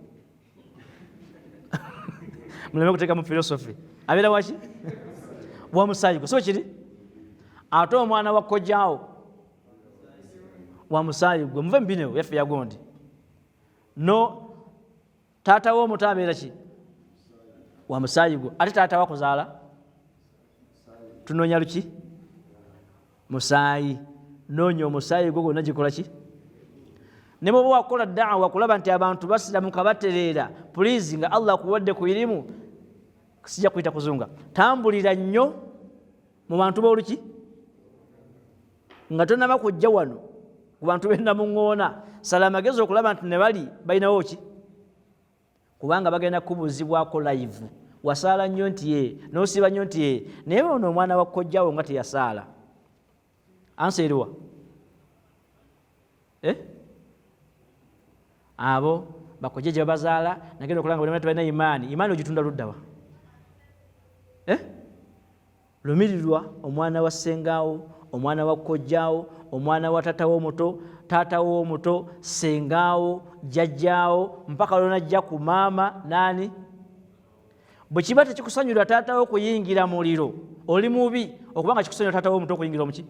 Muleme kuteekamu philosophy. Abeera waki? Wa musaayi gwo, si kiri? Ate omwana wa kojjaawo wa musaayi gwe. Muve mu bino yaffe yagondi. No taata we omuto abeera ki? Wa musaayi gwo. Ate taata wakuzaala tunoonya luki? Musaayi. Noonya omusaayi gwo gwonna gikola ki? Ne bwoba wakola daawa kulaba nti abantu basiramuka batereera, pulizi nga Allah akuwadde ku irimu, sijja kuyita kuzunga, tambulira nnyo mu bantu b'oluki nga tonaba kujja wano ku bantu b'enamuŋŋoona. Sala amagezi okulaba nti ne bali balinawo ki, kubanga bagenda kubuuzibwako live. Wasaala nnyo nti ye, n'osiiba nnyo nti ye, naye ono omwana wa kojjawo nga teyasaala, ansa eriwa? Abo bakojja gye babazaala nagenda okulaba nga tebalina imaani. Imaani ogitunda luddawa? Lumirirwa omwana wa ssengaawo, omwana wa kojjaawo, omwana wa taatawo omuto, taatawo omuto, ssengaawo, jjajjaawo, mpaka lwonajja ku maama naani. Bwe kiba tekikusanyulira taatawo kuyingira muliro, oli mubi okubanga kikusanyulira taatawo omuto okuyingira omuki,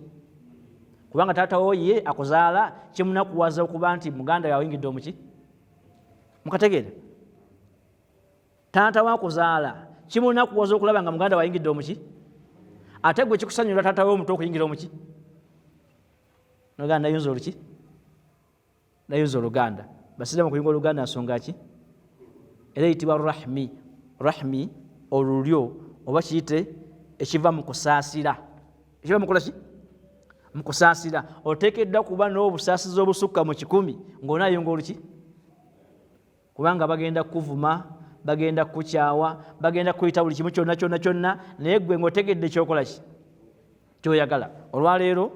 kubanga taatawo ye akuzaala kimunakuwaza okuba nti muganda yawingidde omuki. Mukategeera? Taata wakuzaala kimunakuwaza okulaba nga muganda wayingidde omuki, ate gwe kikusanyulira taata we omuto okuyingira omuki. Noganda nayunza oluki, nayunza oluganda. Basiraamu okuyunga oluganda nsonga ki? Era eyitibwa rahmi. Rahmi olulyo oba kiyite ekiva mu kusaasira, ekiva mukola ki? Mu kusaasira. Oteekeddwa kuba n'obusaasizi obusukka mu 100 ng'onaayunga oluki, kubanga bagenda kukuvuma, Bagenda kukukyawa, bagenda kukuyita buli kimu kyonna kyonna kyonna, naye gwe ng'otegedde kyokola ki kyoyagala. Olwaleero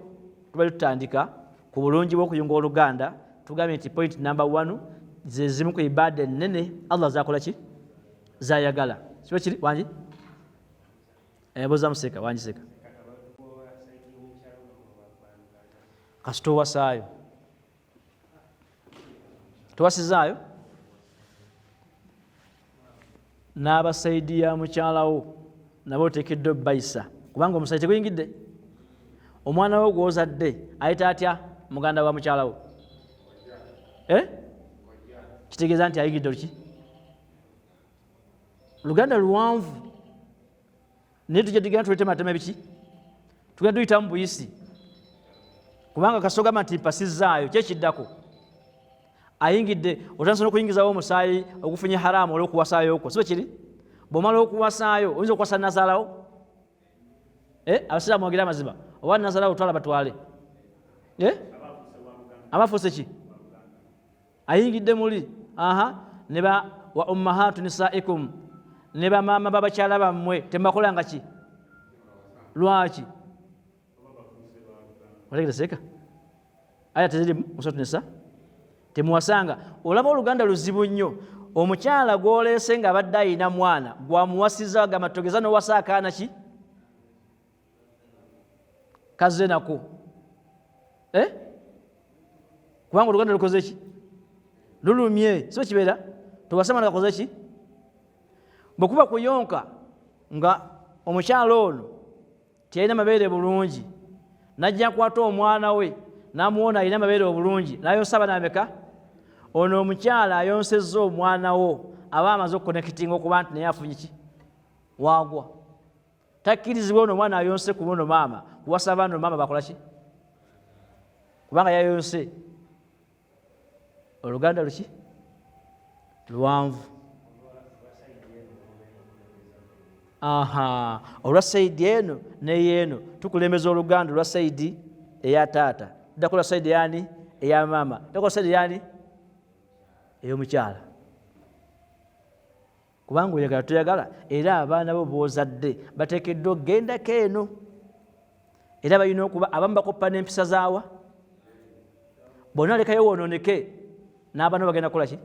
tubadde tutandika ku bulungi bw'okuyunga oluganda. Tugambye nti point number 1 ze zimu ku ibaada ennene Allah zakola ki zayagala. Kiba kiri wangi buuza museka wangi seka kasita owasaayo tewasizaayo n'abasaidi ya mukyalawo nabo oteekeddwa obayisa, kubanga omusajja teguyingidde omwana wo gw'ozadde ayita atya muganda wa mukyalawo? Eh? Kitegeeza nti ayingidde oluki luganda luwanvu, naye tujja tugenda tuletematema biki tugenda tuyitamu buyisi, kubanga kasogamba nti mpasizaayo kyekiddako ayingidde otandise n'okuyingizawo omusaayi ogufunye haramu olw'okuwasaayo okwo, sibe kiri? Bw'omala okuwasaayo oyinza okuwasa nazaalawo. Abasiraamu mwogere amazima, oba nazaalawo twala batwale. Aba afuuse ki? Ayingidde muli. Aha, ne ba wa ummahatu nisaikum, ne bamaama b'abakyala bammwe temubakolanga ki? Lwaki? Otegere seeka aya teziri musatu nisa temuwasanga. Olaba oluganda luzibu nnyo. Omukyala gw'oleese nga abadde ayina mwana gwamuwasiza, agamba togeza n'owasa akaana ki kazze nako, Kubanga oluganda lukoze ki? Lulumye, si kibeera towasa mwana kakoze ki? Bwe kuba kuyonka nga omukyala ono teyalina mabeere bulungi, najja akwata omwana we n'amuwona alina amabeere obulungi, n'ayonsa abaana bameka? Ono omukyala ayonsezza omwana wo aba amaze okukonekitinga okuba nti naye afunye ki? Waagwa. Takkirizibwa ono omwana ayonse ku ono maama kuwasa abaana maama bakola ki? Kubanga yayonse. Oluganda luki? Luwanvu. Aha, olwa saidi eno neyeeno tukulembeza oluganda olwa saidi eya taata, tuddako olwa saidi yani eya maama, tuddako olwa saidi yani ey'omukyala. Kubanga oyagala toyagala, era abaana bo b'ozadde bateekeddwa okugendako eno, era balina okuba abamu bakoppa n'empisa zaawa. Bonna lekayo wonooneke, n'abaana bo bagenda kukola ki?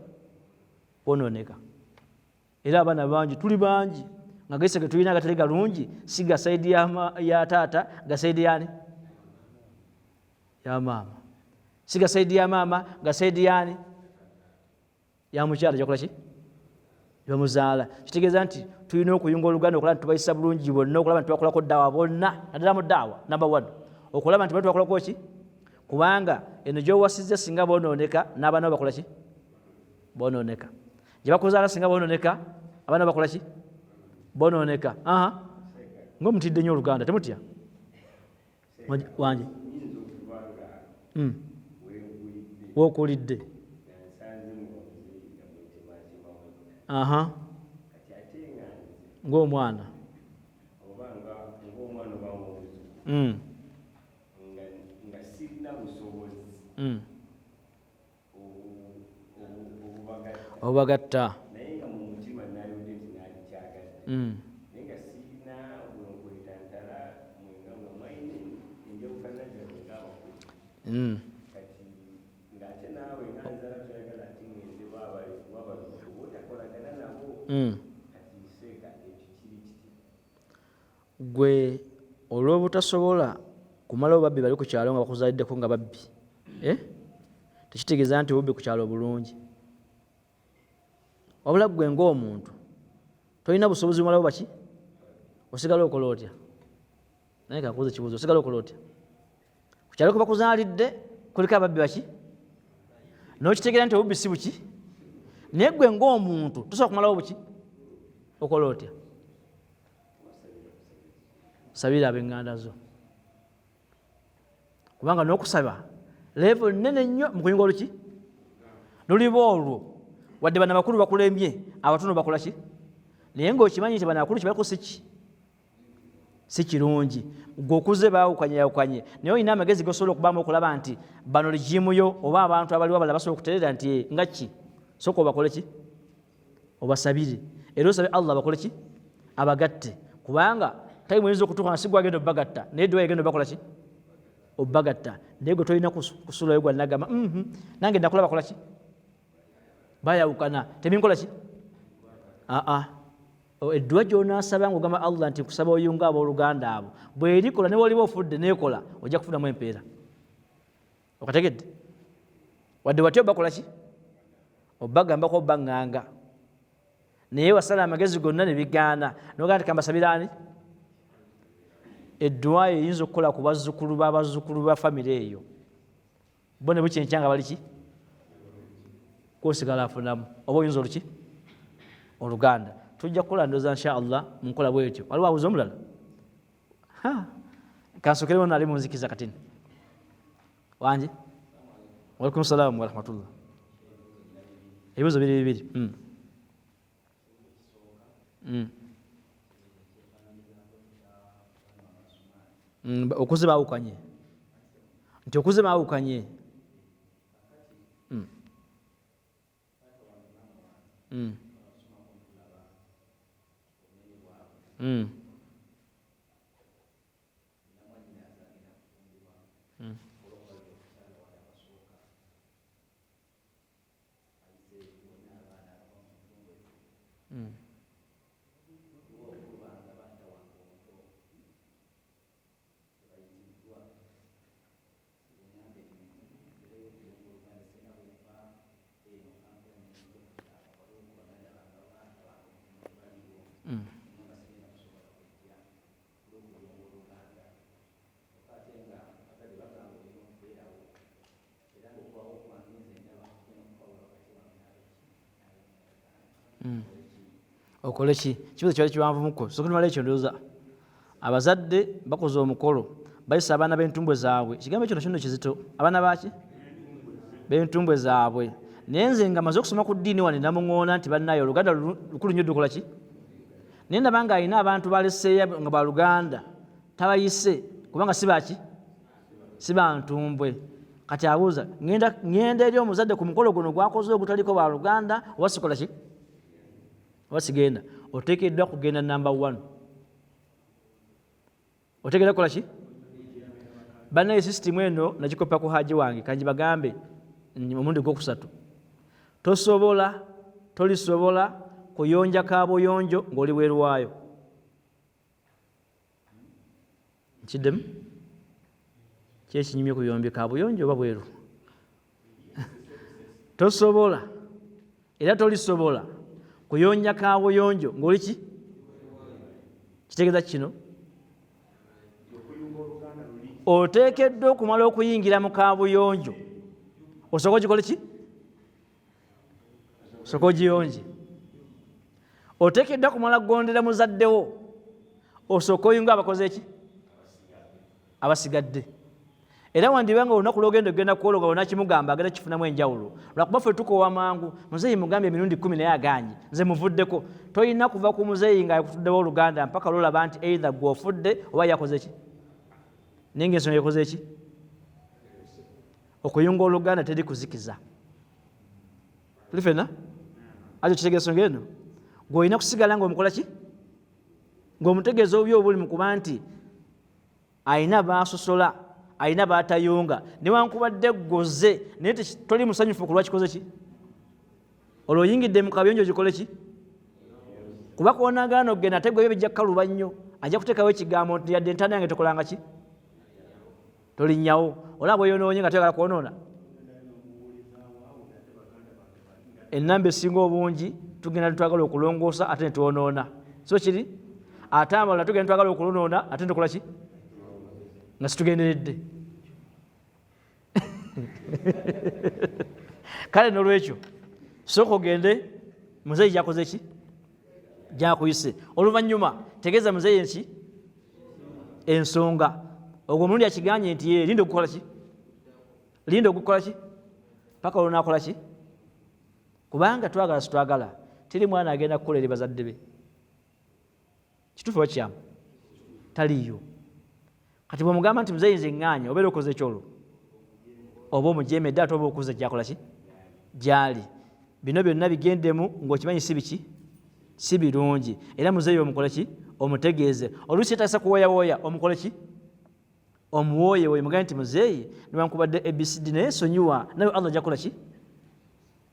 Kwonooneka. Era abaana bangi, tuli bangi nga gese ge tulina agatali galungi, si ga saidi ya taata, ga saidi yani ya maama, si ga saidi ya maama, ga saidi yani ya mukyala gyakola ki bamuzaala. Kitegeeza nti tulina okuyunga oluganda okulaba nti tubayisa bulungi bonna, okulaba nti tubakolako daawa bonna, naddala mu daawa number 1, okulaba nti bonna tubakolako ki, kubanga eno gy'owasizza singa bonooneka n'abaana bo bakola ki? Bonooneka. Gye bakuzaala singa bonooneka abaana bo bakola ki? Bonooneka. Aha, ng'omutidde nnyo oluganda, temutya wange wokulidde. Aha, ng'omwana obubagatta naye nga mu mutima nayodde nti nalikyagadde, naye nga sirina bwenkwetantala mwenga nga mwayina enjawukana zammwe ng'abakulu. Kati ng'ate naawe nga nzala toyagala ati ngenze wabalongo oba otakolagana nabo. Kati seeka ekyo kiri kitya? Gwe olw'obutasobola kumalawo babbi bali ku kyalo nga bakuzaliddeko nga babbi, Tekitegeeza nti obubbi ku kyalo bulungi, wabula ggwe ng'omuntu tolina busobozi bumalawo baki, osigala okola otya? Naye kakubuuza ekibuuzo, osigala okola otya ku kyalo kwe bakuzaalidde kuliko ababbi baki, n'okitegeera nti obubbi si buki, naye ggwe ng'omuntu tosobola kumalawo buki, okola otya? Sabira ab'eŋŋanda zo, kubanga n'okusaba level nnene nnyo mu kuyunga oluki luliba olwo. Wadde bano abakulu bakulemye, abatono bakola ki? Naye ng'okimanyi nti bano abakulu kyebaliko si kirungi. Gwe okuze baawukanye yawukanye, naye olina amagezi gosobola okubaamu okulaba nti bano ligimu yo oba abantu abaliwo abalala basobola okutereera nti nga ki, sooka obakole ki? Obasabire era osabe Allah abakole ki? Abagatte, kubanga time eyinza okutuuka nga si gwe agenda obbagatta, naye dduwa yegenda obakola ki? Obbagatta. Naye gwe tolina kusulayo gwa nagamba nange nakula bakola ki? Bayawukana, tebinkola ki? Aa, edduwa gy'onaasaba ng'ogamba Allah nti nkusaba oyunga abooluganda abo, bw'erikola ne woliba ofudde neekola, ojja kufunamu empeera. Okategedde? Wadde watya obakola ki? Obagambako obaŋŋanga, naye wasala amagezi gonna ne bigaana, nogamba nti kambasabira ani? Edduwa eyo eyinza okukola ku bazzukulu b'abazzukulu ba famire eyo, bo ne bukyenkya nga bali ki? Kwosigala afunamu oba oyinza oluki oluganda. Tujja kukola ndowooza insha Allah mu nkola bwetyo. Waliwo abuuza omulala? Kansookerewo nali munzikiza katini wange. Waalaikum salaamu warahmatullah. Ebibuuzo biri bibiri. Okuze baawukanye, nti okuze baawukanye. Okole ki? Kibuzo kyali kiwanvumuko, sokunimala ekyo. Ndowooza abazadde bakoze omukolo, bayisa abaana b'entumbwe zaabwe. Ekigambo ekyo nakyo kizito, abaana baki b'entumbwe zaabwe. Naye nze nga maze okusoma ku ddiini wano namuŋoona nti bannaye oluganda lukulu nnyo, dukola ki? Naye ndaba nga alina abantu baleseeyo nga baluganda, tabayise kubanga si baki, si bantumbwe. Kati abuuza, ŋŋenda eri omuzadde ku mukolo guno gwakoze ogutaliko baluganda oba sikola ki oba sigenda? Oteekeddwa kugenda. Namba 1, oteekeddwa kukola ki? Bannaye, sisitimu eno nagikopa ku haji wange, kangi bagambe omulundi gwokusatu: tosobola, tolisobola kuyonja kabuyonjo ng'oli bweru waayo. Nkiddemu, kyekinyumye ku byombi, kabuyonjo oba bweru. Tosobola era tolisobola kuyonja kabuyonjo ng'oli ki? Kitegeeza kino, oteekeddwa okumala okuyingira mu kabuyonjo, osooka ogikole ki? Osooka ogiyonje. Oteekeddwa kumala kugondera muzaddewo, osooka oyunga abakoze eki? Abasigadde. Era wandiba nga olunaku lwogenda okugenda kukola nga onakimugamba, agenda kifunamu enjawulo, lwakuba ffe tukoowa mangu. Muzeeyi mugambye emirundi 10 naye aganye, nze muvuddeko. Tolina kuva ku muzeeyi nga yakutuddewo oluganda mpaka lwolaba nti either gwe ofudde oba yakoze ki, naye nga ensonga yakoze ki? Okuyunga oluganda teri kuzikiza. Tuli fenna ajo kitegeeza ensonga eno, gwe olina kusigala nga omukola ki? Ng'omutegeeza obubi obuli mu kuba nti alina baasosola, alina baatayunga, newankubadde goze, naye toli musanyufu ku lwakikoze ki? Olwo oyingidde mu kabuyonjo gikole ki? Kuba kwonagaana okugenda, ate gwe bijja kukaluba nnyo, ajja kuteekawo ekigambo nti yadde entaana yange tokolanga ki, tolinnyawo. Olaba bweyonoonye nga toyagala kwonoona. Enamba esinga obungi tugenda netwagala okulongoosa ate netwonoona, so kiri ate abalala tugenda twagala okulonoona ate netukola ki nga situgenderedde. Kale nolwekyo sooka ogende muzeeyi gyakoze ki, gyakuyise, oluvannyuma tegeeza muzeeyi nki ensonga. Ogwo omulundi akiganye nti ye linda okukola ki, linda ogukola ki paka olwonakola ki, kubanga twagala sitwagala, teri mwana agenda kukola eri bazadde be. Kituufu oba kyamu? Taliiyo. Kati bwemugamba nti muzeeyi nze ŋŋaanya, obeera okoze ekyolwo oba omujemedde, ate oba okuze gyakola ki gyali. Bino byonna bigendemu ng'okimanyi si biki, si birungi. Era muzeeyi omukole ki? Omutegeeze. Oluusi yetagisa kuwoyawoya, omukole ki? Omuwooyewoye, mugambe nti muzeeyi newankubadde ABCD naye sonyiwa, nawe Allah ajja kukola ki?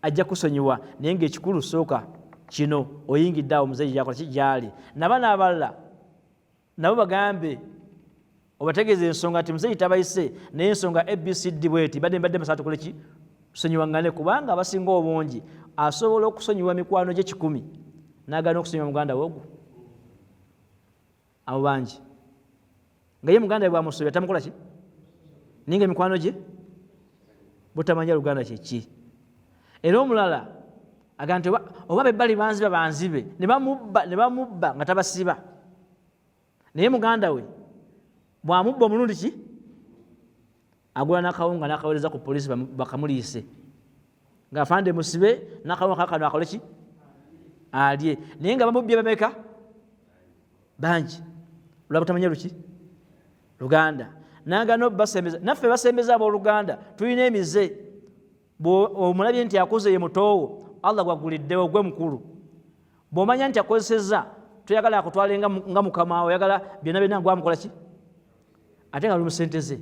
Ajja kusonyiwa. Naye ng'ekikulu sooka kino oyingidde awo muzeeyi gyakola ki? Gyali. Nabano abalala nabo bagambe, obategeeza ensonga nti muzeeyi tabayise, naye ensonga ABCD bweti, badde mbadde mbasaba tukole ki? Tusonyiwangane. Kubanga abasinga obungi asobola okusonyiwa mikwano gye 100 n'agaana okusonyiwa muganda we ogwo. Abo bangi nga ye muganda we bwamusobya tamukola ki, naye nga mikwano gye butamanya Luganda kyeki. Era omulala agamba nti oba bebbali banziba banzibe, ne bamubba, ne bamubba nga tabasiba, naye muganda we bwamubba omulundi ki agula n'akawunga n'akaweereza ku poliisi bakamuliise ng'afande musibe n'akawunga kakano akole ki alye, naye nga bamubbye bameka bangi lwa butamanya luki Luganda. Nagano basembeza, naffe basembeza abooluganda tulina emize. Omulabye nti akuze ye mutoowo, Allah gwaguliddewo gwe mukulu. Bw'omanya nti akozesezza, toyagala akutwale nga mukama wo, oyagala byonna byonna gwamukola ki, ate nga luli mu ssente ze.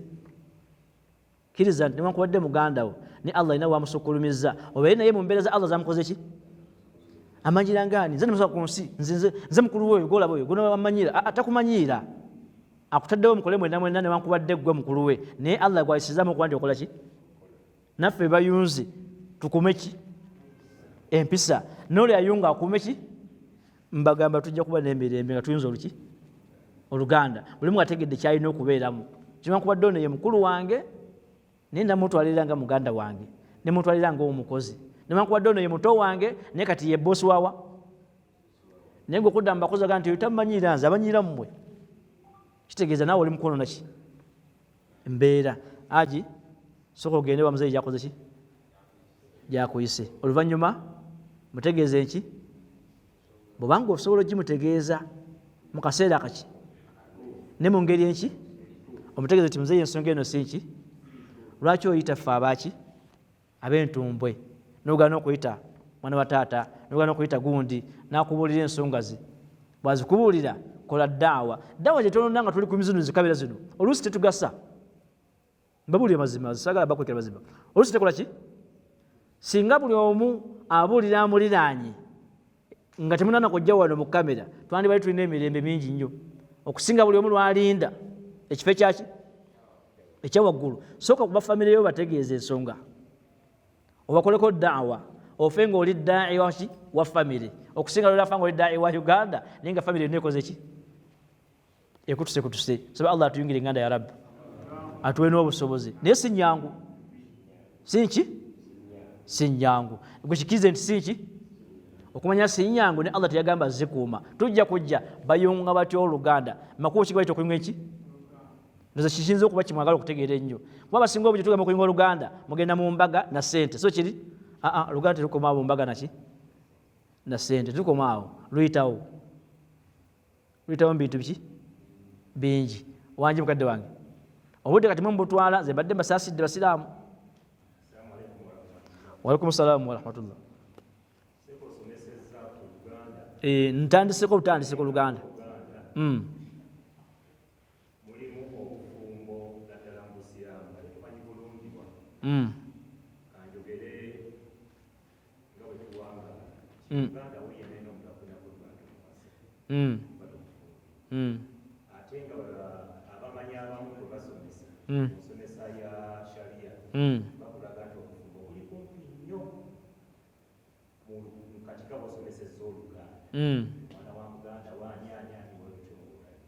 Kkiriza nti newankubadde muganda wo, ne Allah alina wamusukulumizza, obeere naye mu mbeera za Allah zamukoze ki, amanyira ngaani, nze nemusoka ku nsi, nze mukulu we oyo gwolaba oyo gwonamanyira, takumanyiira, akutaddewo mukole mwenna mwenna newankubadde ggwe mukulu we, naye Allah gwayisizaamu okuba nti okola ki. Naffe bayunzi tukume ki empisa, n'oli ayunga akume ki. Mbagamba tujja kuba n'emirembe nga tuyunza oluki Oluganda, buli omu ategedde kyalina okubeeramu. Newankubadde ono ye mukulu wange, naye namutwalira nga muganda wange, nemutwalira nga omukozi. Newankubadde ono ye muto wange, naye kati ye bosi wawa. Naye ngaokudda mu bakozi aga nti oyo tamanyiira nze, amanyiira mmwe, kitegeeza naawe oli mukwonona ki mbeera. Aji sooka ogende wa muzeeyi gyakoze ki gyakuyise, oluvannyuma mutegeeze nki, bwobanga osobola ogimutegeeza mu kaseera kaki ne mu ngeri enki, omutegeeze nti muzeeyi ensonga eno si nki, lwaki oyita ffe abaaki ab'entumbwe n'ogaana okuyita mwana wa taata, n'ogaana okuyita gundi, n'akubuulira ensonga ze. Bw'azikubuulira kola daawa. Daawa gye tonona nga tuli ku mizino zikabira zino oluusi tetugasa. Mbabuulire mazima, saagala bakwekera mazima. Oluusi tekola ki? Singa buli omu abuulira amuliraanye nga temunana kujja wano mu kamera, twandibadde tulina emirembe mingi nnyo okusinga buli omu lwalinda ekifo ekyaki ekyawaggulu. Sooka kuba famire yo bategeeza ensonga, obakoleko daawa, ofe nga oli daai waki wa famire, okusinga lwolafa nga oli daai wa Uganda naye nga famire yonna ekoze ki ekutuse kutuse. Saba Allah atuyungire enganda ya Rabbi, atuwe n'obusobozi, naye si nyangu, si nki, si nyangu. Gwe kikirize nti si nki, okumanya si nyangu, ne Allah teyagamba zikuuma, tujja kujja bayunga batya oluganda, makubo ki gabayita okuyunga eki. Ndoza kiyinza okuba kimwagala okutegeera ennyo, kuba abasinga obungi tugamba okuyunga oluganda mugenda mu mbaga na ssente, so kiri aa oluganda terukoma mu mbaga naki na ssente, terukoma awo, luyitawo, luyitawo mu bintu biki bingi. Wangi mukadde wange, obudde kati mubutwala, nze mbadde mbasaasidde basiraamu. Waalaikum salaamu warahmatullah. Ntandiseko obutandiseko Oluganda. Mulimu obufumbo naddala mu Busiraamu nga tetumanyi bulungi bwaffe. Kanjogere nga bwe tuwangaala. Uganda wo yenna eno omuntu afunako Uganda omuwasa. Oba tomufumbye. Ate nga abamanyi abamu bwe basomesa mu nsomesa ya Sharia bakulaga nti obufumbo buli kumpi nnyo mu katika bw'osomesezza Oluganda. Omwana wa muganda wo ani ani ani bw'otyo ng'olabye.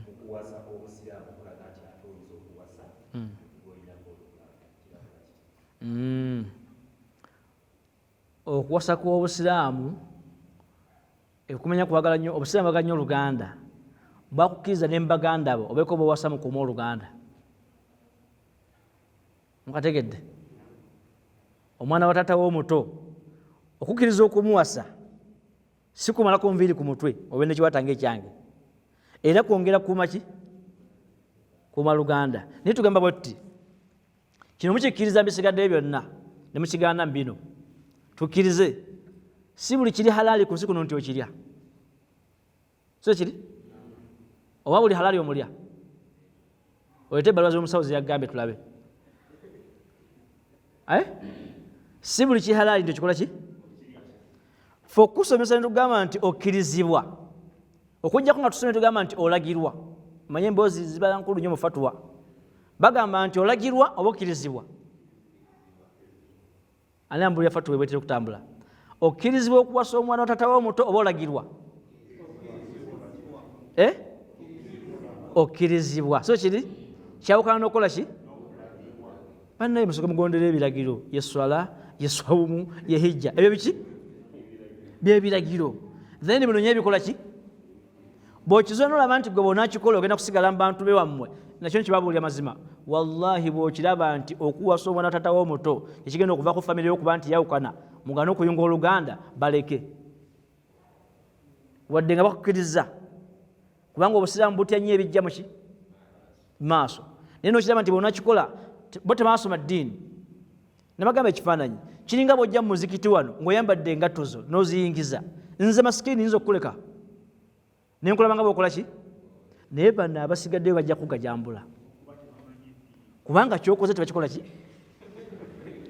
Mu kuwasa Obusiraamu bulaga nti ate oyinza okuwasa gw'olinako oluganda. Kirakola kitya? Okuwasa kw'Obusiraamu ekumanya kwagala nnyo Obusiraamu bwagala nnyo Oluganda, bwakukkiriza ne mu baganda bo obeeko b'owasa mukuume Oluganda. Mukategedde? Omwana wa taata w'omuto okukkiriza okumuwasa si kumalako nviiri ku mutwe obe nekiwata ng'ekyange, era kwongera kuuma ki? Kuuma Luganda. Naye tugamba bwe tuti, kino mukikkiriza bisigaddeyo byonna ne mukigaana mu bino. Tukkirize, si buli kiri halaali ku nsi kuno nti okirya. So kiri oba buli halaali omulya, oleete ebbaluwa z'omusawo zeyagambye tulabe. Eh? Si buli kiri halaali nti okikola ki. Fe okusomesa netugamba nti okkirizibwa, okujjako nga tusomye tugamba nti olagirwa. Manye emboozi ziba nkulu nnyo mu fatuwa, bagamba nti olagirwa oba okkirizibwa. Ani ambulira fatuwa ebwetera okutambula? Okkirizibwa okuwasa omwana wa taata we omuto oba olagirwa? Eh? Okkirizibwa. So kiri kyawukana n'okukola ki? Bannaye musooke mugondere ebiragiro, ye swala, ye swawumu, ye hijja, ebyo biki? Byebiragiro. Then binonye ebikola ki? Bw'okizuula n'olaba nti gwe bw'onaakikola ogenda kusigala mu bantu be wammwe, nakyo nkibabuulira mazima, wallahi bw'okiraba nti okuwasa omwana wa taata we omuto ekigenda okuva ku famire yo okuba nti yawukana, mugane okuyunga oluganda, baleke wadde nga bakukkiriza, kubanga obusiraamu butya nnyo ebijja muki maaso. Naye n'okiraba nti bw'onaakikola bo tebaasoma ddiini. Nabagamba ekifaananyi kiringa bw'ojja mu muzikiti wano ng'oyambadde engatto zo n'oziyingiza, nze masikini nyinza okukuleka ne nkulaba nga bw'okola ki, naye bano abasigaddeyo bajja kugajambula kubanga kyokoze tebakikola ki,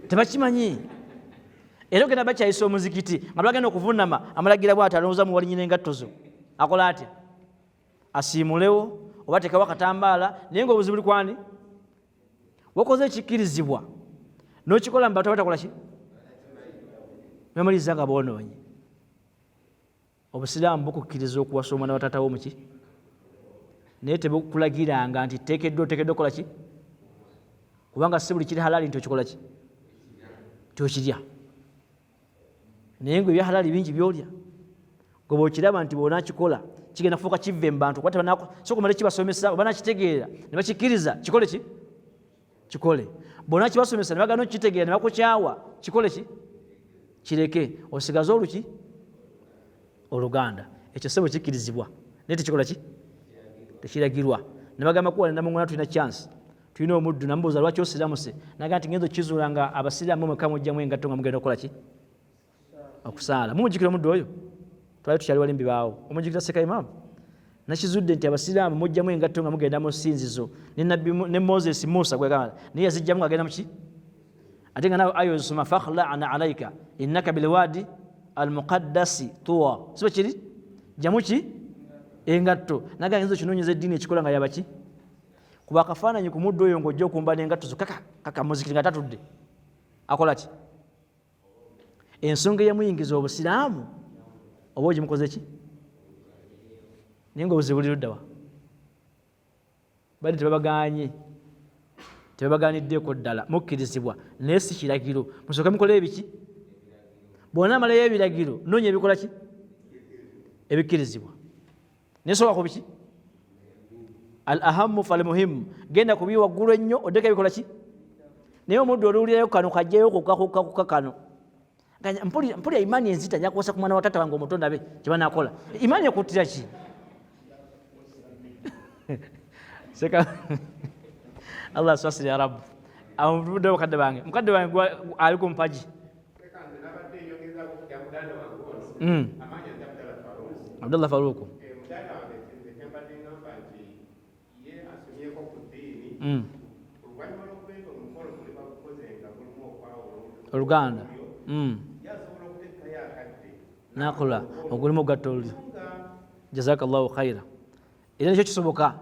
tebakimanyi. Era ogenda bakyayisa omuzikiti nga bagenda okuvunama, amalagira bw'ati alowooza mu walinyina engatto zo, akola atya? Asiimulewo oba tekawo akatambaala, naye ng'obuzibu buli kwani? Wakoze ekikkirizibwa n'okikola mu bantu abatakola ki, bamaliriza nga boonoonye. Obusiraamu bukukkiriza okuwasa omwana wa taata wo muki, naye tebukulagiranga nti teekeddwa oteekeddwa okukola ki, kubanga si buli kiri halaali nti okikola ki, nti okirya. Naye nga ebya halaali bingi byolya, gwe bw'okiraba nti bw'onaakikola kigenda kufuuka kivve mu bantu, kuba si okumala kibasomesa oba nakitegeera ne bakikkiriza, kikole ki, kikole. Bw'onaakibasomesa ne bagaana okukitegeera ne bakukyawa, kikole ki, kireke, osigaze oluki oluganda. Ekyo ssebo kikkirizibwa, naye tekikola ki, tekiragirwa. Ne bagamba kuwa namungona tulina chance, tulina omuddu, namubuuza lwaki osiramuse, naga nti ngenza okukizuula nga abasiraamu mwekka mujjamu engatto nga mugenda okukola ki, okusaala. Mumujjukira omuddu oyo? Twali tukyali wali mbibaawo. Omujjukira Seka Imam? Nakizudde nti abasiraamu mujjamu engatto nga mugenda mu ssinzizo, ne Nabbi ne Moses Musa gwe yagamba naye yazijjamu ng'agenda mu ki, ate nga naawe aya ozisoma fakhla'na alaika innaka bilwadi almuqaddasi tuwa, si bwe kiri? Jjamu ki engatto. Naga ngenza okinoonyeza eddiini ekikola nga yabaki, kuba akafaananyi ku muddu oyo ng'ojja okumba n'engatto zo kaka kaka muzikiti nga tatudde, akola ki? Ensonga eyamuyingiza obusiraamu oba ogimukoze ki? Naye nga obuzibu buli ludda wa? Bali tebabagaanye, tebabaganiddeeko ddala, mukkirizibwa, naye si kiragiro. Musooke mukole ebiki, bw'onaamalayo ebiragiro noonya ebikola ki, ebikkirizibwa. Naye sooka ku biki, al ahamu fal muhimu, genda ku biri waggulu ennyo oddeko ebikola ki. Naye omuddu oluwulirayo kano kajjayo kukakukakuka kano, mpulira imaani enzita, nja kuwasa ku mwana wa taata wange omuto ndabe kye banaakola. Imaani ekuttira ki? Seka Allah asasire ya Rabbu. Awo mutudde mukadde bange, mukadde wange ali ku mpagi. Abdallah Faruku. Oluganda. Nakola ogulimu ogatta olulyo. Jazakallahu khaira. Era nikyo kisoboka.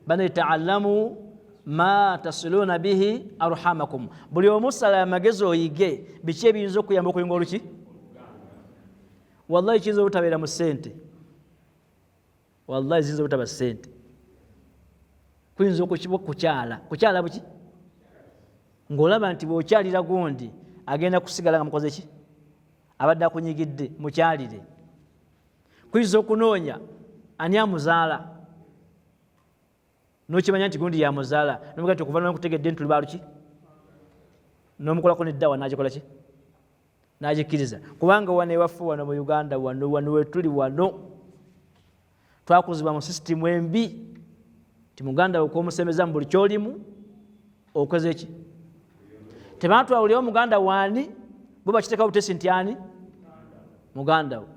Bane taalamu ma tasiluna bihi arhamakum. Buli omu sala amagezi oyige biki ebiyinza okuyamba okuyunga oluki. Wallahi kiyinza obutabeera mu ssente, wallahi ziyinza obutaba ssente, kuyinza okukiba kukyala kukyala buki ng'olaba nti bw'okyalira gundi agenda kusigala nga mukoze ki, abadde akunyigidde, mukyalire. Kuyinza okunoonya ani amuzaala, n'okimanya nti gundi yamuzaala, nomuga nti okuva nkutegedde nti tuli baluki, n'omukolako neddawa n'agikola ki, n'agikkiriza. Kubanga wano ewaffe wano mu Uganda wano wano wetuli wano twakuzibwa mu sisitimu embi nti muganda we okwomusemeza mu buli kyolimu okoze ki, tebatwawulirawo muganda waani. Bo bakiteekawo butesi nti ani muganda wo.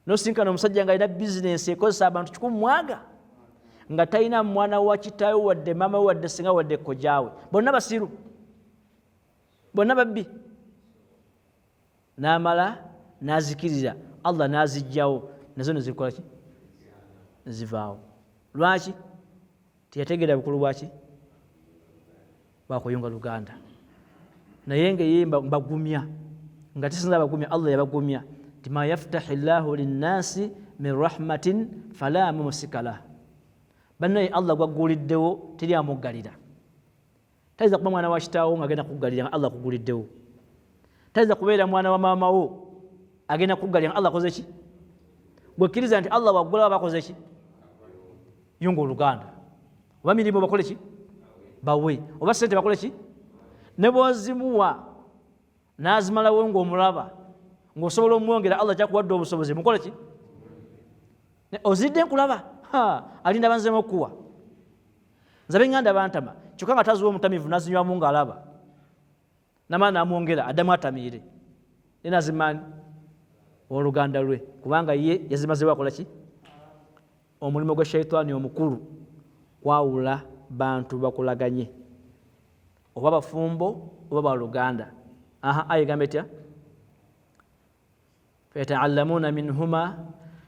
Nosinkana omusajja nga alina bizinensi ekozesa abantu kikumi mwaga nga talina mwana wa kitaawe wadde maama we wadde singa wadde kojaawe, bonna basiru, bonna babbi. N'amala n'azikirira, Allah n'azijjawo nazo nezikola ki? Nezivaawo. Lwaki? Teyategeera bukulu bwaki bwakuyunga luganda. Naye nga ye mbagumya nga tisinza bagumya, Allah yabagumya nti ma yaftahi llahu linnasi min rahmatin fala mumsika lah. Bannaye Allah gwagguliddewo teri amuggalira. Tayinza kuba mwana wa kitaawo nga agenda kuggalira nga Allah akuguliddewo. Tayinza kubeera mwana wa maama wo agenda kuggalira nga Allah akoze ki? Gwekkiriza nti Allah waggulawo abakoze ki? Yunga oluganda. Oba mirimu bakole ki? Bawe. Oba sente bakole ki? Ne bwozimuwa n'azimalawo ng'omulaba ng'osobola omwongera, Allah kyakuwadde obusobozi mukole ki? Ozidde nkulaba alinda banzemu okukuwa. Nze ab'eŋŋanda bantama, kyokka nga taziwa omutamivu nazinywamu ng'alaba namala namwongera addamu atamiire naye nazimaani oluganda lwe, kubanga ye yazimazewo akola ki? Omulimu gwa shaitaani omukulu kwawula bantu bakulaganye, oba bafumbo oba baluganda. Aha, aya egamba etya? Fayataallamuuna minhuma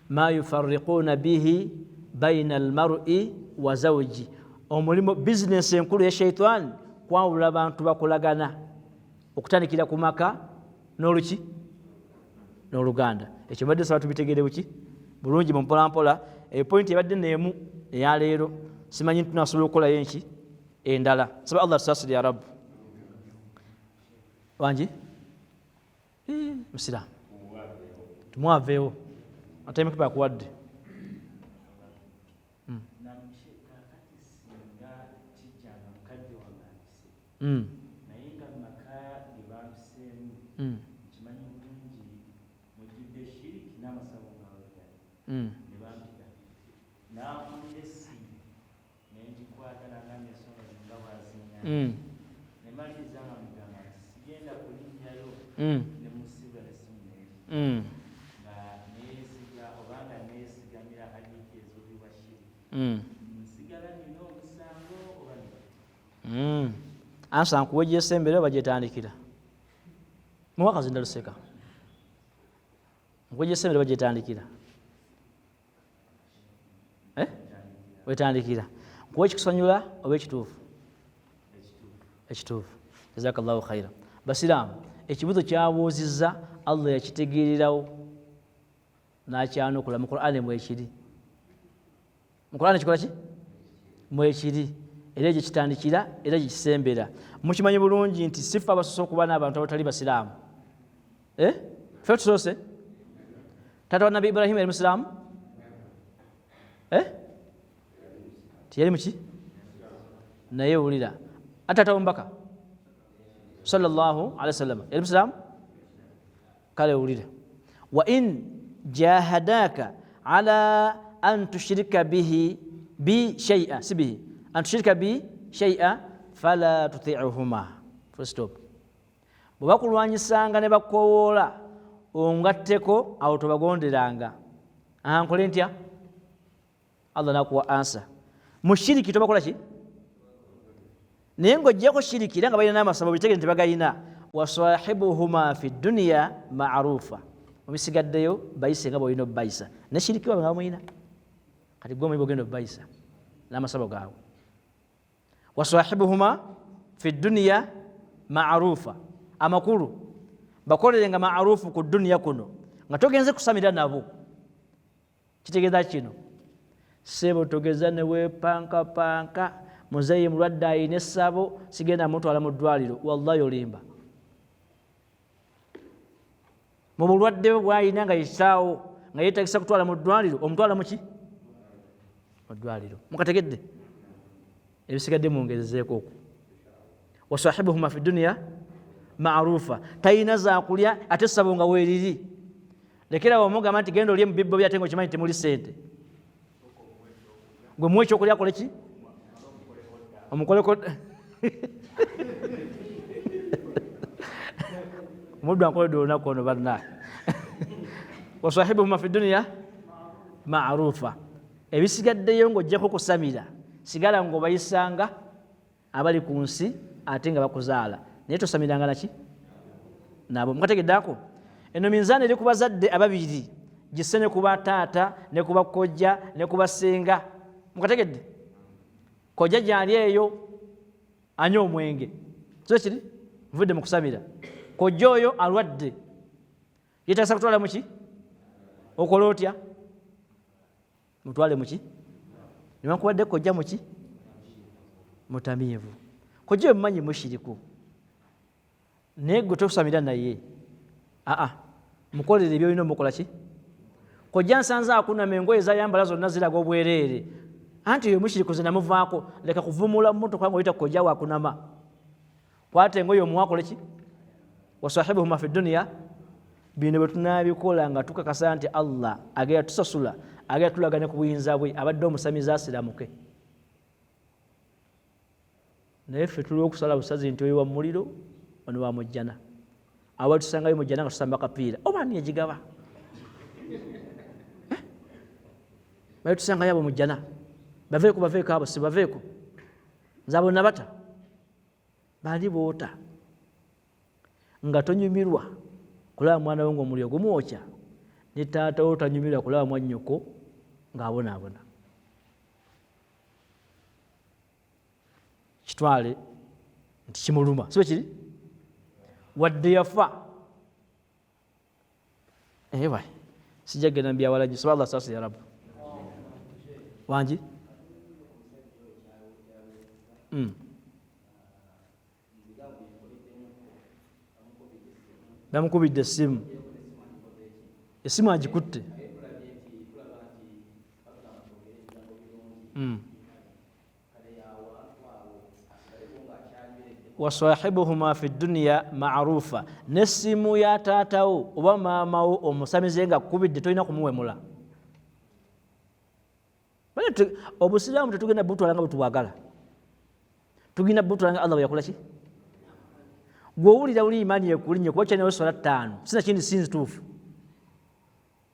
ma yufarriquuna bihi baina almar'i wa zawji. Omulimu bizinensi enkulu ya shaitaani kwawula bantu bakulagana, okutandikira ku maka n'oluki n'oluganda. Ekyo mbadde nsaba tubitegere buki bulungi mu mpolampola. Eyo pointi ebadde neemu eyaleero, simanyi nti tunasobola okukolayo enki endala. Saba Allah tusaasire ya Rabbu. Wangi musiraamu tumwaveewo ataimukipa akuwadde. Naye nga maka ge bampiseemu nkimanyi bulungi mujjudde shiriki n'amasabo nga wegali, ne bampita nankubira essimu ne ngikwata nangamba ensonga zino nga bwaziŋŋambye, ne maliriza nga mugamba nti sigenda kulinnyayo, ne musibula n'essimu n'eri nga neesiga oba nga neesigamira hadithi ez'obubi bwa shiriki, nsigala nina omusango oba nedda? Ansa nkuwe gyesembere oba gyetandikira? Muwa kazinda luseka. Nkuwe gyesembere oba gyetandikira? Wetandikira. Nkuwe ekikusanyula oba ekituufu? Ekituufu. Jazakallahu khaira. Basiraamu, ekibuuzo kyabuuzizza Allah yakitegeererawo n'akyanukula mu Qur'ani mwekiri. Mu Qur'ani kikola ki? Mwekiri. Era egyo kitandikira era gye kisembera. Mukimanyi bulungi nti si ffe abasoose okuba n'abantu abatali basiraamu. Ffe tusoose? Taata wa Nabbi Ibrahimu yali musiraamu? Teyali muki? Naye wulira. Ate taata w'omubaka sallallahu alaihi wasallam yali musiraamu? Kale wulira. Wa in jahadaka ala an tushrika bihi bi shay'a, si bihi, an tushrika bi shay'a fala tuti'uhuma. Full stop. Bwe bakulwanyisanga ne bakowoola ongatteko, awo tobagonderanga. Aha, nkole ntya? Allah nakuwa ansa. Mu shiriki tobakola ki? Naye ng'oggyeko shiriki era nga balina n'amasabo, bitegere nti bagayina. Wasahibuhuma fi dunya ma'rufa. Mubisigaddeyo bayise nga bw'olina obbayisa. Ne shiriki waabwe nga bamuyina. Kati gwe omuyiba ogenda obbayisa n'amasabo gaabwe. Wasahibuhuma fi dunya ma'rufa. Amakulu bakolere nga ma'rufu ku dunya kuno nga togenze kusamira nabo. Kitegeeza kino, ssebo togeza ne weepankapanka, muzeeyi mulwadde ayina essabo sigenda mutwala mu ddwaliro. Wallahi olimba. Mu bulwadde bwe bw'alina nga yekitaawo nga yeetagisa kutwala mu ddwaliro, omutwala muki? Mu ddwaliro. Mukategedde? Ebisigadde mwongerezeeko okwo. Wasahibuhuma fi dunya ma'rufa. Talina zakulya ate essabo nga weeriri. Lekera omugamba nti genda olye mu bibbo bye ate ng'okimanyi temuli ssente. Gwe muwe ekyokulya akole ki? Omukoleko. Omuddu ankoledde olunaku ono bannaye. Wasahibuhuma fi duniya marufa. Ebisigaddeyo ng'ojjako kusamira, sigala ng'obayisanga abali ku nsi ate nga bakuzaala, naye tosamiranga naki nabo. Mukategeddako eno minzaani eri ku bazadde ababiri, gisse ne ku bataata ne ku bakojja ne ku basenga. Mukategedde kojja gyali eyo anywa omwenge, so kiri nvudde mu kusamira. Kojja oyo alwadde, yetagisa kutwala muki? Okola otya? Mutwale muki? Newankubadde kojja muki mutamiivu, kojja oyo mumanyi mushiriku, naye gwe tosamira naye. Aa, mukolere ebyolina omukola ki? Kojja nsanze akunama, engoye zayambala zonna ziraga obwereere, anti oyo mushiriku ze namuvaako. Leka kuvumula mumotoka nga oyita kojja wakunama, kwata engoye omuwa akole ki? Wasahibuhuma fi duniya. Bino bwe tunabikola nga tukakasa nti Allah agenda tusasula, agenda tulagane ku buyinza bwe, abadde omusamize asiramuke. Naye ffe tuliwo okusala busazi nti oyo wa muliro, ono wa mujjana. Awo tusangayo mujjana nga tusamba kapiira, oba ani yagigaba? Bali tusangayo abo mujjana, baveeko, baveeko, abo si baveeko, nze abo nabata. Bali boota nga tonyumirwa kulaba mwana wo ng'omuliro gumwokya, ne taata wo tanyumirwa kulaba mwannyoko ng'abonaabona. Kitwale nti kimuluma, si bwe kiri? Wadde yafa ewa sijja kugenda mubyawala nyo. Saba Allah saasi ya rabu wangi. Bamukubidde essimu, essimu agikutte. Wasahibuhuma fi duniya marufa. Nesimu ya taatawo oba maamawo omusamize nga kkubidde, tolina kumuwemula. Obusiraamu tetugenda butwala nga bwetubwagala, tugenda butwala nga Allah bwe yakola ki. Gwowulira uli imaani ekulinye kuba kyalinawo swala 5 sina kindi si nzituufu,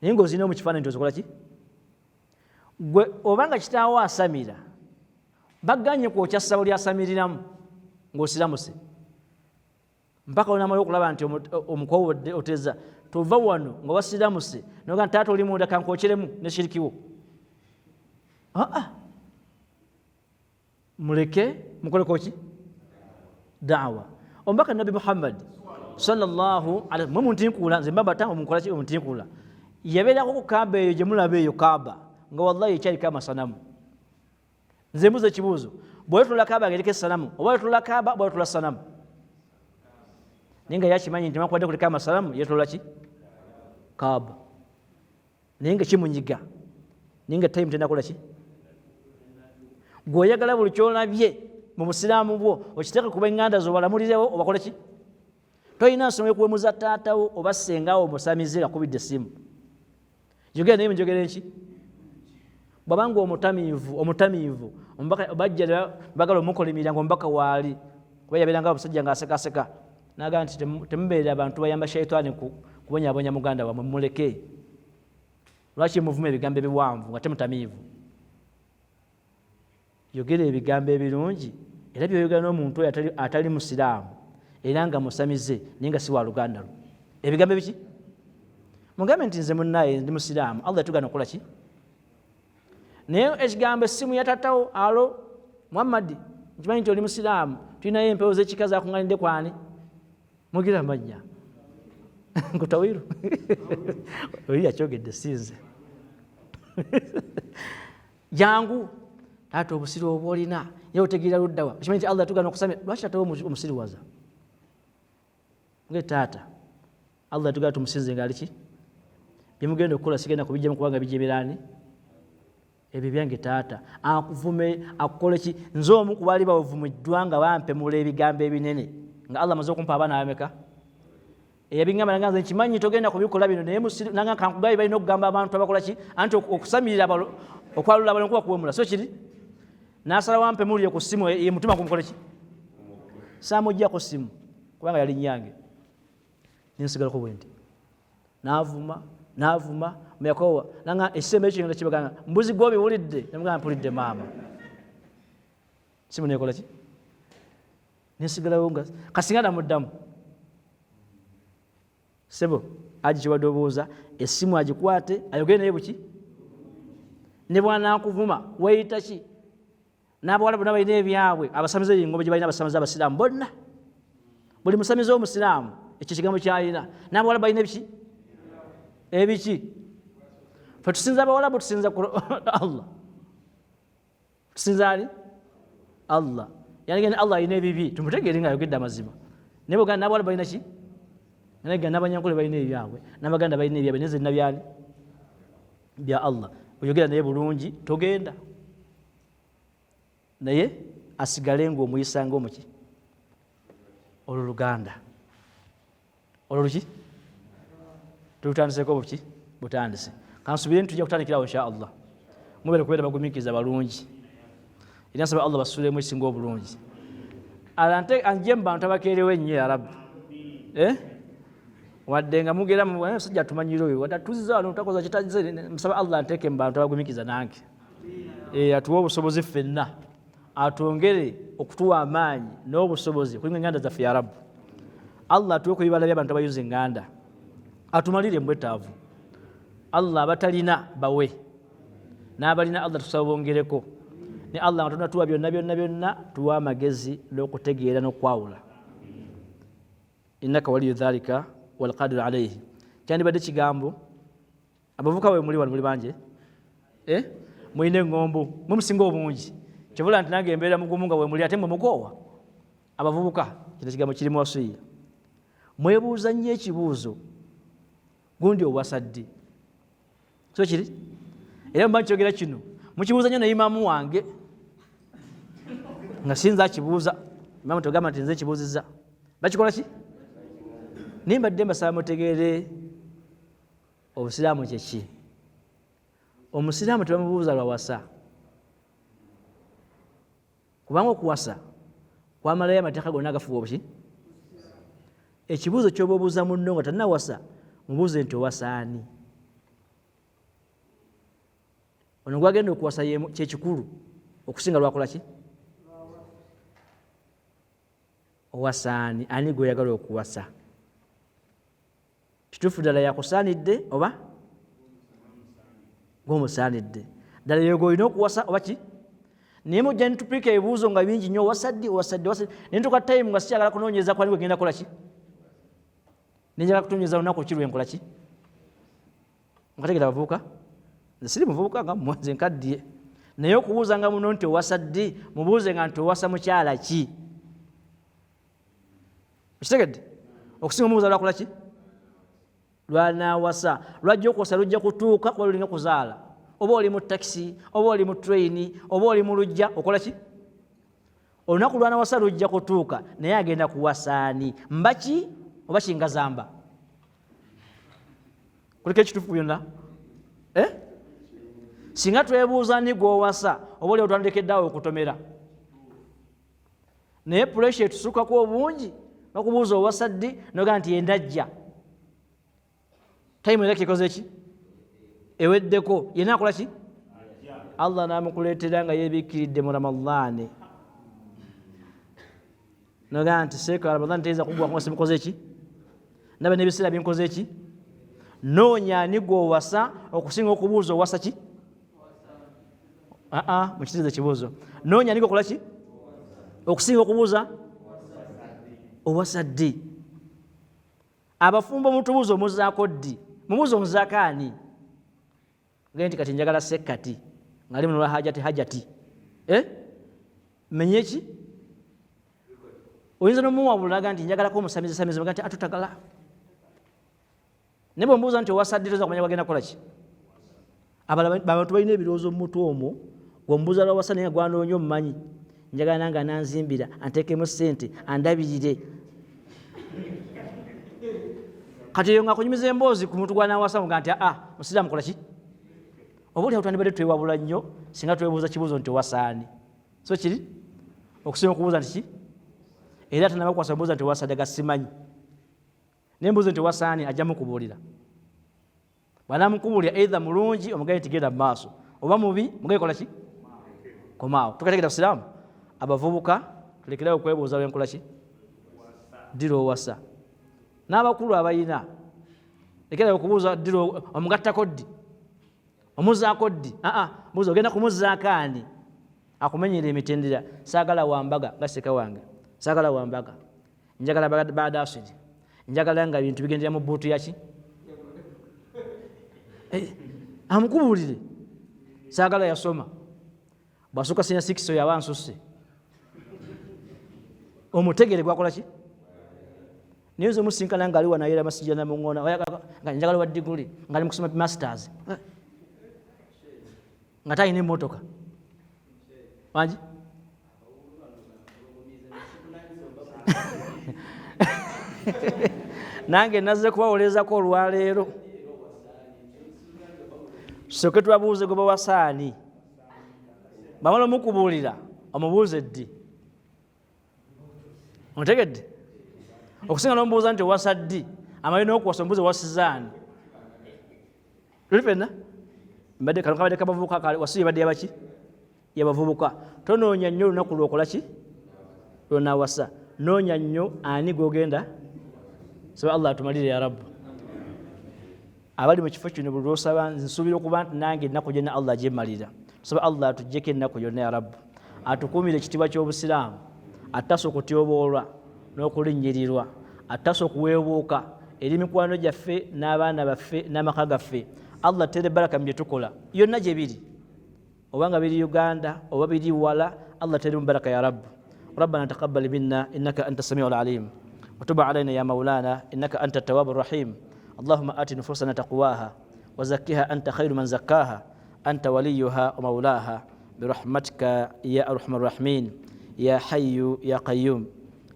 naye ng'ozirina mu kifaananyi nti ozikola ki. Gwe obanga kitaawo asamira, baganye kwokya ssabo lyasamiriramu ng'osiramuse mpaka onamala okulaba nti omukowodde oteza. Tova wano nga wasiramuse noga nti taata oli munda kankwokyeremu ne shirikiwo. Aa, muleke mukoleko ki daawa. Omubaka Nabbi Muhammad sallallahu alaihi mwe muntinkuula, nze mbabata munkola ki muntinkuula, yabeerako ku Kaaba eyo gye mulaba eyo Kaaba nga wallahi ekyaliko amasanamu. Nze mbuza ekibuuzo, bwetula Kaaba nga eriko esanamu, oba wetula Kaaba oba wetula sanamu? Naye nga yakimanyi nti newankubadde kuliko amasanamu yetula ki Kaaba, naye nga kimunyiga, naye nga time tenakola ki. Gweoyagala buli kyolabye mu busiraamu bwo okiteeke kuba enganda zo balamulirewo obakole ki. Tolina nsonga ekuwemuza taatawo oba ssengawo omusamize akubidde essimu, yogera naye munjogera enki. Bwabanga omutamiivu, omutamiivu bajja bagala omukolimira nga omubaka waali, kuba yabeeranga omusajja ng'asekaseka, nagaa nti temubeerera abantu bayamba shaitaani kubonyabonya muganda wamwe, mumuleke. Lwaki muvuma ebigambo ebiwanvu nga temutamiivu? Yogera ebigambo ebirungi, era byoyogera n'omuntu oyo atali musiraamu era nga musamize naye nga si wa luganda lwo. Ebigambo ebiki? Mugambe nti nze munnaye ndi musiraamu, Allah yatugana okukola ki? Naye ekigambo essimu yatatawo, alo Muhammadi, nkimanyi nti oli musiraamu, tulinayo empewo z'ekika zakuŋŋanidde kwani? Mugira amannya nkutawiru oli yakyogedde sinze. Jangu taata, obusiru obwo olina ye otegeera luddawa? Okimanyi nti Allah yatugana okusamira, lwaki taatawo omusiriwaza? Nge taata, Allah yatugana tumusinze nga aliki, byemugenda okukola sigenda kubijjamu kubanga bijeberaani ebyo byange. Taata akuvume akukole ki? Nze omu ku baali bavumiddwa nga bampemula ebigambo ebinene nga Allah amaze okumpa abaana abameka eyabiŋŋamba, nanga nze nkimanyi togenda kubikola bino, naye nanga kankugabe balina okugamba abantu abakola ki, anti okusamirira okwalula abalongo kuba kuwemula. So kiri nasala wampemulire ku ssimu ye mutima gumukole ki, saamuggyako ssimu kubanga yali nnyange. Nensigalako bwe nti naavuma naavuma muyakowa nanga ekisembe ekyo ngenda kibaganga mbuzi gwobiwulidde, nemugamba mpulidde maama. Simu nekola ki, nensigalawo nga kasinga namuddamu sebo aji kiwadde obuuza essimu agikwate ayogere naye buki ne bwanakuvuma weyita ki n'abawala bonna balina ebyabwe abasamize engoma gye balina abasamize abasiraamu bonna buli musamize omusiraamu ekyo ekigambo kyalina n'abawala balina ebiki ebiki fe tusinza abawalabu tusinza Allah tusinza ani Allah yanigenda Allah alina ebibi tumutegeere nga ayogedde amazima naye bwoganda n'abawala balina ki naye n'abanyankole balina ebyabwe n'abaganda balina ebyabwe naye zenna byani bya Allah oyogera naye bulungi togenda naye asigale ngaomuyisa nga omuki olwo luganda olwo luki tulutandiseko buki butandise kansubire nti tujja kutandikirawo insha Allah mubere kubeera bagumikiriza balungi era nsaba Allah basulemu ekisinga obulungi alante anje mu bantu abakeerewo ennyo ya rabbi eh? Wadde nga mugera musajja atumanyire oyo wadde atuziza wano takoza kitaze musaba Allah anteeke mu bantu abagumikiza nange atuwe obusobozi ffenna atwongere okutuwa amaanyi n'obusobozi kulinga enganda zaffe ya rabbu Allah atuwe ku bibala by'abantu abayuza enganda atumalire mu bwetaavu Allah abatalina bawe n'abalina Allah tusaba bongereko ne Allah nga tonatuwa byonna byonna byonna tuwa amagezi n'okutegeera n'okwawula innaka waliyu dhalika walqadiru alaihi kyandibadde kigambo abavubuka we muli wano muli bangi eh? Mulina eŋŋombo mwe musinga obungi kyovula nti nange embeera mugumu nga wemuli ate mwe mukoowa abavubuka kino ekigambo kiri mu wasiya mwebuuza nnyo ekibuuzo gundi owasa ddi so kiri era mba nkyogera kino mukibuuza nnyo ne imaamu wange nga sinza akibuuza imaamu togamba nti nze nkibuuzizza bakikola ki naye mbadde mbasaba mutegeere obusiraamu kyeki omusiraamu tebamubuuza lwawasa kubanga okuwasa kwamalayo amateeka gonna agafuga obuki ekibuuzo kyoba obuuza munno nga tanawasa mubuuze nti owasaani ono gwagenda okuwasa kyekikulu okusinga lwakola ki owasaani ani gweyagala okuwasa kituufu ddala yakusaanidde oba gwomusaanidde ddala yego olina okuwasa oba ki naye mujja nitupiika ebibuuzo nga bingi nnyo owasaddi owasaddi owasaddi naye ntuka time nga sikyagala kunoonyeza kwani gwegenda kukola ki nenjagala kutunyeza lunaku ki lwenkola ki nkategera abavubuka nze siri muvubuka nga mmwe nze nkaddiye naye okubuuza nga muno nti owasa ddi mubuuze nga nti owasa mukyala ki okitegedde okusinga omubuuza lwakola ki lwanawasa lwajja okuwasa lujja kutuuka kuba lulinga kuzaala oba oli mu takisi oba oli mu traini oba oli mu lujja okola ki olunaku lwanawasa lujja kutuuka naye agenda kuwasaani mbaki oba kingazamba kuliko ekituufu byonna eh? Singa twebuuza ni gwowasa oba oli otwandikeddeawo okutomera naye puresha etusukako obungi bakubuuza owasa ddi nogaa nti endajja tayimu era kikoze ki eweddeko yena akola ki Allah namukuleetera nga yebikiridde mu Ramadhaani nogaa nti seeka Ramadhaani teyinza kugwako nga simukoze ki ndaba n'ebiseera binkoze ki noonya ani gwowasa okusinga okubuuza owasa ki aa mukitegeeza ekibuuzo noonya ani gwokola ki okusinga okubuuza owasa ddi abafumbo mutubuuza omuzaako ddi mubuuza omuzaako ani gee nti kati njagala sekkati nga ali munolwa hajati hajati eh? Menye ki oyinza nomuwabulaga nti njagalako omusamize samize nti atutagala naye bwembuuza nti owasa ddi toyinza kumanya bagenda kukola ki abantu balina ebirowoozo mu mutwe omwo gwemubuuza lwawasa naye nga gwanoonya omumanyi njagala nange ananzimbira anteekemu ssente andabirire kati eyo nga akunyumiza emboozi ku muntu gwanawasa nga nti aa musiraamu kola ki oba oli awo twandibadde twewabula nnyo singa twebuuza kibuuzo nti owasaani so kiri okusinga okubuuza nti ki era tanabakwasa obuuza nti owasadde gasimanyi. Naye mbuuze nti wasaani ajja mukubuulira. Bw'anaamukubuulira either mulungi omugaye tigenda mu maaso oba mubi mugaye kola ki? Komaawo. Tukategera Busiraamu. Abavubuka tulekerawo okwebuuza lwenkola ki? Ddi lw'owasa. N'abakulu abalina lekerawo okubuuza ddi omugattako ddi? Omuzaako ddi? Aa, buuza ogenda kumuzaako ani? Akumenyera emitendera. Saagala wambaga nga seka wange. Saagala wambaga. Njagala baada asiri. Njagala nga bintu bigendera mu bbuutu yaki? Amukubuulire. Saagala yasoma. Bw'asooka senior 6 oyo aba nsusse. Omutegere gwakola ki? Naye nze omusinkana ng'ali wano ayera masijja na muŋŋoona, nga njagala wa diguli, ng'ali mu kusoma masters. Nga talina emmotoka. Wangi? Nange nazze kubawoleezako olwaleero. Tusooke tubabuuze gwe bawasaani. Bamala omukubuulira, omubuuze ddi? Ontegedde? Okusinga n'omubuuza nti owasa ddi, amale n'okuwasa omubuuze owasizaani. Tuli ffenna? Mbadde kano kabadde kabavubuka kale, wasi ebadde yabaki? Yabavubuka. Tonoonya nnyo olunaku lw'okola ki? Lw'onaawasa. Noonya nnyo ani gw'ogenda? Saba Allah atumalire ya Rabbu. Abali mu kifo kino buli lw'osaba nsuubira okuba nti nange ennaku gyonna Allah agyemmalira. Tusaba Allah atuggyeko ennaku yonna ya Rabbu. Atukuumire ekitiibwa ky'Obusiraamu. Attasa okutyoboolwa n'okulinnyirirwa. Attasa okuweebuuka eri mikwano gyaffe n'abaana baffe n'amaka gaffe. Allah atere baraka mu bye tukola yonna gye biri. Oba nga biri Uganda oba biri wala, Allah atere mu baraka ya Rabbu. Rabbana taqabbal minna innaka anta samiul alim wa tub alayna ya maulana innaka anta tawwabur rahim. Allahumma ati nufusana taqwaha wa zakkiha anta khairu man zakkaha anta waliyuha wa maulaha birahmatika ya arhamar rahimin ya hayyu ya qayyum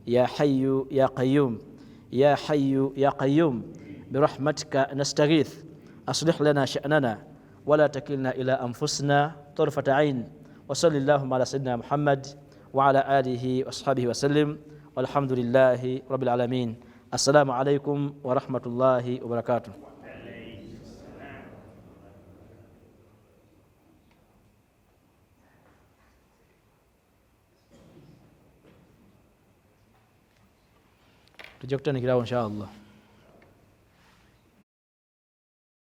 ya hayyu ya qayyum ya hayyu ya qayyum birahmatika nastaghith aslih lana sha'nana wala takilna ila anfusina tarfata ain wa salli allahumma ala sayyidina Muhammad wa ala alihi wa ashabihi wa sallim walhamdulillahi rabbil alamin. Assalamu alaikum wa rahmatullahi wa barakatuh. Tujja kutandikirawo inshallah.